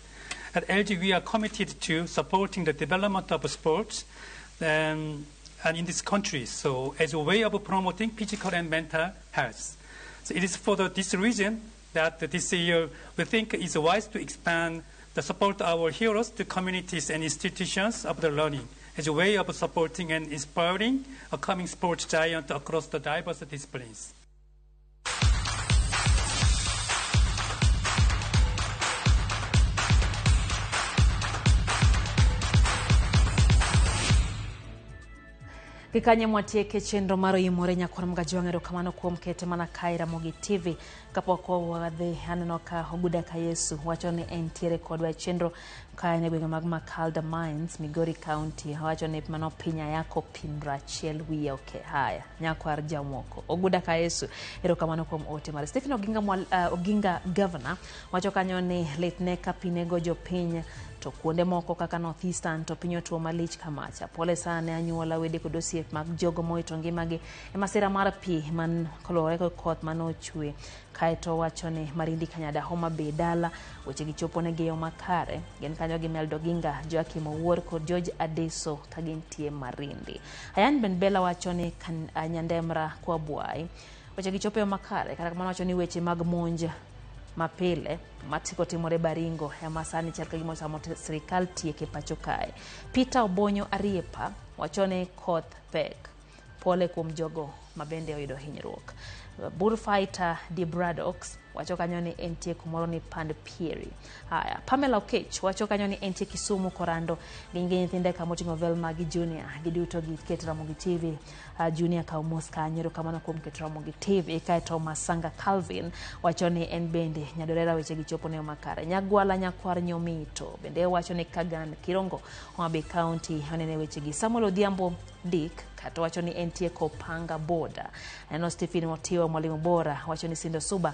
At LG, we are committed to supporting the development of sports and in this country, so as a way of promoting physical and mental health. So it is for this reason that this year we think it's wise to expand the support our heroes to communities and institutions of the learning as a way of supporting and inspiring a coming sports giant across the diverse disciplines. Gikanye mwatieke chenro mar Oimore nyakwar Mgajwang' erokamano kuom kete mana kae Ramogi TV. Kapok wadhi aneno ka Oguda ka Yesu wacho ni entiere kodwa e chenro kae e gwenge mag Makalda Mines, Migori County. Owacho ni mano piny ayako pimra achiel wiye oke. Haya, nyakwar Jamoko. Oguda ka Yesu erokamano kuom ote mare. Stephen Oginga, Oginga Governor wacho kanyo ni litne ka pi nego jopiny to kuonde moko kaka North Eastern to piny otuo malich kamacha. Pole sana ne anyuola, wede kod osiep mag jogo mowito ngimagi e masira mar pi man kaluwore kod koth manochwe. Kaeto wacho ni Marindi Kanyada Homa Bay dala weche gi chopo negi e yo makare. Gin kanyo gi Meldo Ginga, Joakim Owuor kod George Adeso ka gintie Marindi. Ayan Ben Bella wacho ni Nyandemra kwa Bwai weche gi chopo e yo makare. Kata kamano wacho ni weche mag monj mapile matiko timore Baringo ema sani chal ka gima osamo sirikal tieke pacho kae. Peter Obonyo Ariepa wacho ni koth pek. Pole kuom jogo mabende oyudo hinyruok. Bullfighter D Bradox wacho kanyo ni entie kumoro ni Pand Pieri. Haya, Pamela Okech wacho kanyo ni entie Kisumu Korando gin gi nyithinde kamoting'o Velma gi Junior giduto giket Ramogi TV. Junior kaw mos kanyo erokamano kuom keto Ramogi TV. Kaeto Masanga Calvin wacho ni en bende Nyadorera weche gi chopo ne makare. Nyagwala Nyakwar Nyomito bende wacho ni Kagan Kirongo Homa Bay County onene weche gi. Samuel Odhiambo Dick kato wacho ni entie Kopanga Border. Aneno Stephen Motiwa mwalimu bora wacho ni Sindo Suba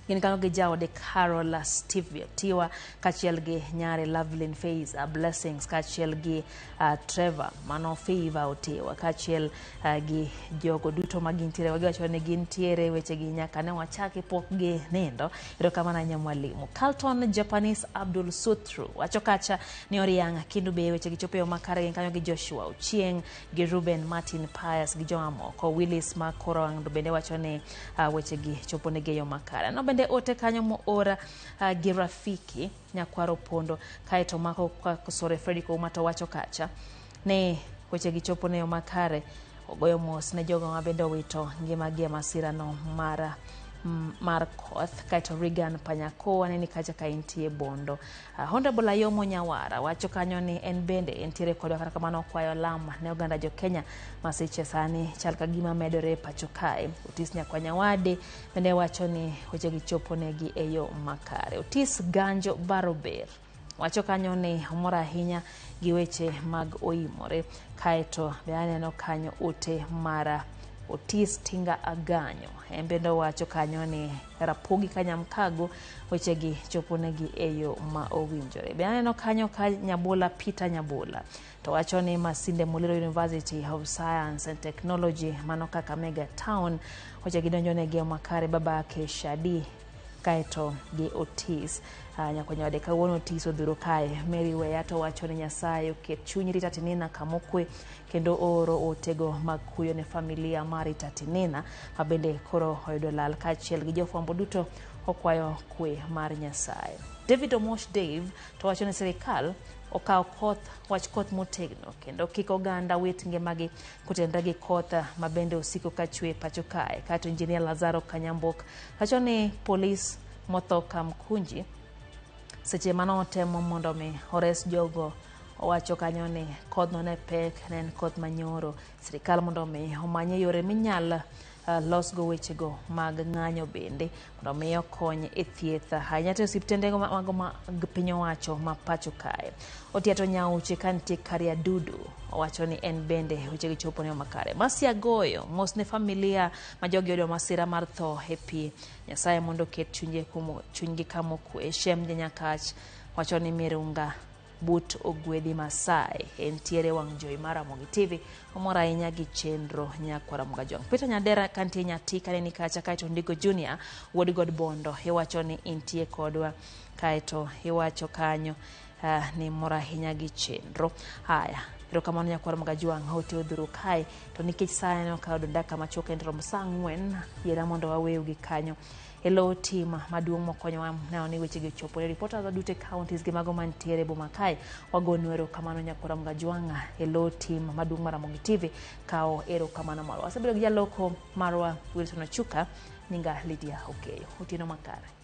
gin kanyo gi jaode Carol Steve Tiwa kaachiel gi nyare Lovelyn Faith Blessings kaachiel gi Trevor mano Favor Otiwa kaachiel gi jogo duto ma gintiere wagiwacho ni gintiere weche gi nyaka ne wachaki pok gi nindo. Erokamano ahinya mwalimu. Carlton Japanese Abdul Sutru wacho kacha ni Oriang' Kindu Bay weche gi chopo e yo makare gin kanyo gi Joshua Ochieng' gi Ruben Martin Pius gi jomamoko. Willis Makorang bende wacho ni weche gi chopo negi e yo makare. No bende ote kanyo moora gi Rafiki Nyakwaro Pondo kaeto mako Kosore Fredrick Ouma to wacho kacha ni weche gi chopo ne yo makare. Ogoyo mos ne jogo ma bende owito ngimagi e masirano mar koth. Kaeto Regan Panyako aneni kacha ka intie Bondo. Honorable Ayomo Nyawara wacho kanyo ni en bende entiere kodwa, kata kamano okwayo lam ne oganda jo Kenya masiche sani chal ka gima medore pacho kae. Otis Nyakwanyawade bende wacho ni weche gi chopo negi e yo makare. Otis Ganjo Barober wacho kanyo ni omor ahinya gi weche mag Oimore. Kaeto be aneno kanyo ote mara Otis Tinga Aganyo en bende owacho kanyo ni Rapogi Kanyamkago weche gi chopo negi e yo ma owinjore. Be aneno kanyo ka Nyabola Peter Nyabola to wacho ni Masinde Muliro University of Science and Technology mano Kakamega Town weche gi donjo negi e makare babake Shadi kaeto gi Otis. Nyakwanyawade kawuono Otis odhuro kae. Mary Weya to wacho ni Nyasaye oket chuny Rita Tinina kamokwe kendo ooro otego mag kuyo ne familia mar Rita Tinina ma bende koro oyudo lal kaachiel gi jofwambo duto okwayo kwe mar Nyasaye. David Omosh Dave to wacho ni sirikal okaw koth wach koth motegno kendo kik oganda wit ngimagi kotenre gi koth ma bende osiko ka chwe pacho kae. Kaeto Engineer Lazaro Kanyambok wacho ni polis motho Kamkunji seche manotemo mondo mi ores jogo owacho kanyo ni kodhno ne pek, ne en koth manyoro. Sirikal mondo mi omanye yore minyal losgo wechego mag ng'anyo bende mondo mi okony e thieth ahinya to osiptende mago mag piny owacho ma pacho kae. Otiato Nyauche ka nitie Kariadudu owacho ni en bende wechegi chopo ne makare. Masia Goyo mos ne familia ma jogi oyudo masira mar tho e pi. Nyasaye mondo oket chunygi kamokwe. Shem Janyakach wacho ni Mirunga but ogwedhi Masai entiere wang' jowi mar Ramogi TV omor ahinya gi chenro nyakwara Mgajwang'. Peter Nyadera kantie Nyati kaneni kacha kaeto Ndiko Junior wuod God Bondo iwacho ni intie kodwa kaeto iwacho kanyo ni mor ahinya gi chenro. Haya, Erokamano nyakwar Magajwang' ote odhuro kae to nikech sa en okawo dakika machuok en romo sa 4 yiera mondo wawew gi kanyo. E lo tim maduong' mokonyowa neno ni wechegi ochopo ne reporters duto e counties gi mago mantiere e boma kae wagonu erokamano nyakwar Magajwang' e lo tim maduong' mar Ramogi TV kawo erokamano marwa. Wasebedo gi jaloko marwa Wilson Ochuka, nyinga Lydia Okeyo. Otieno makare.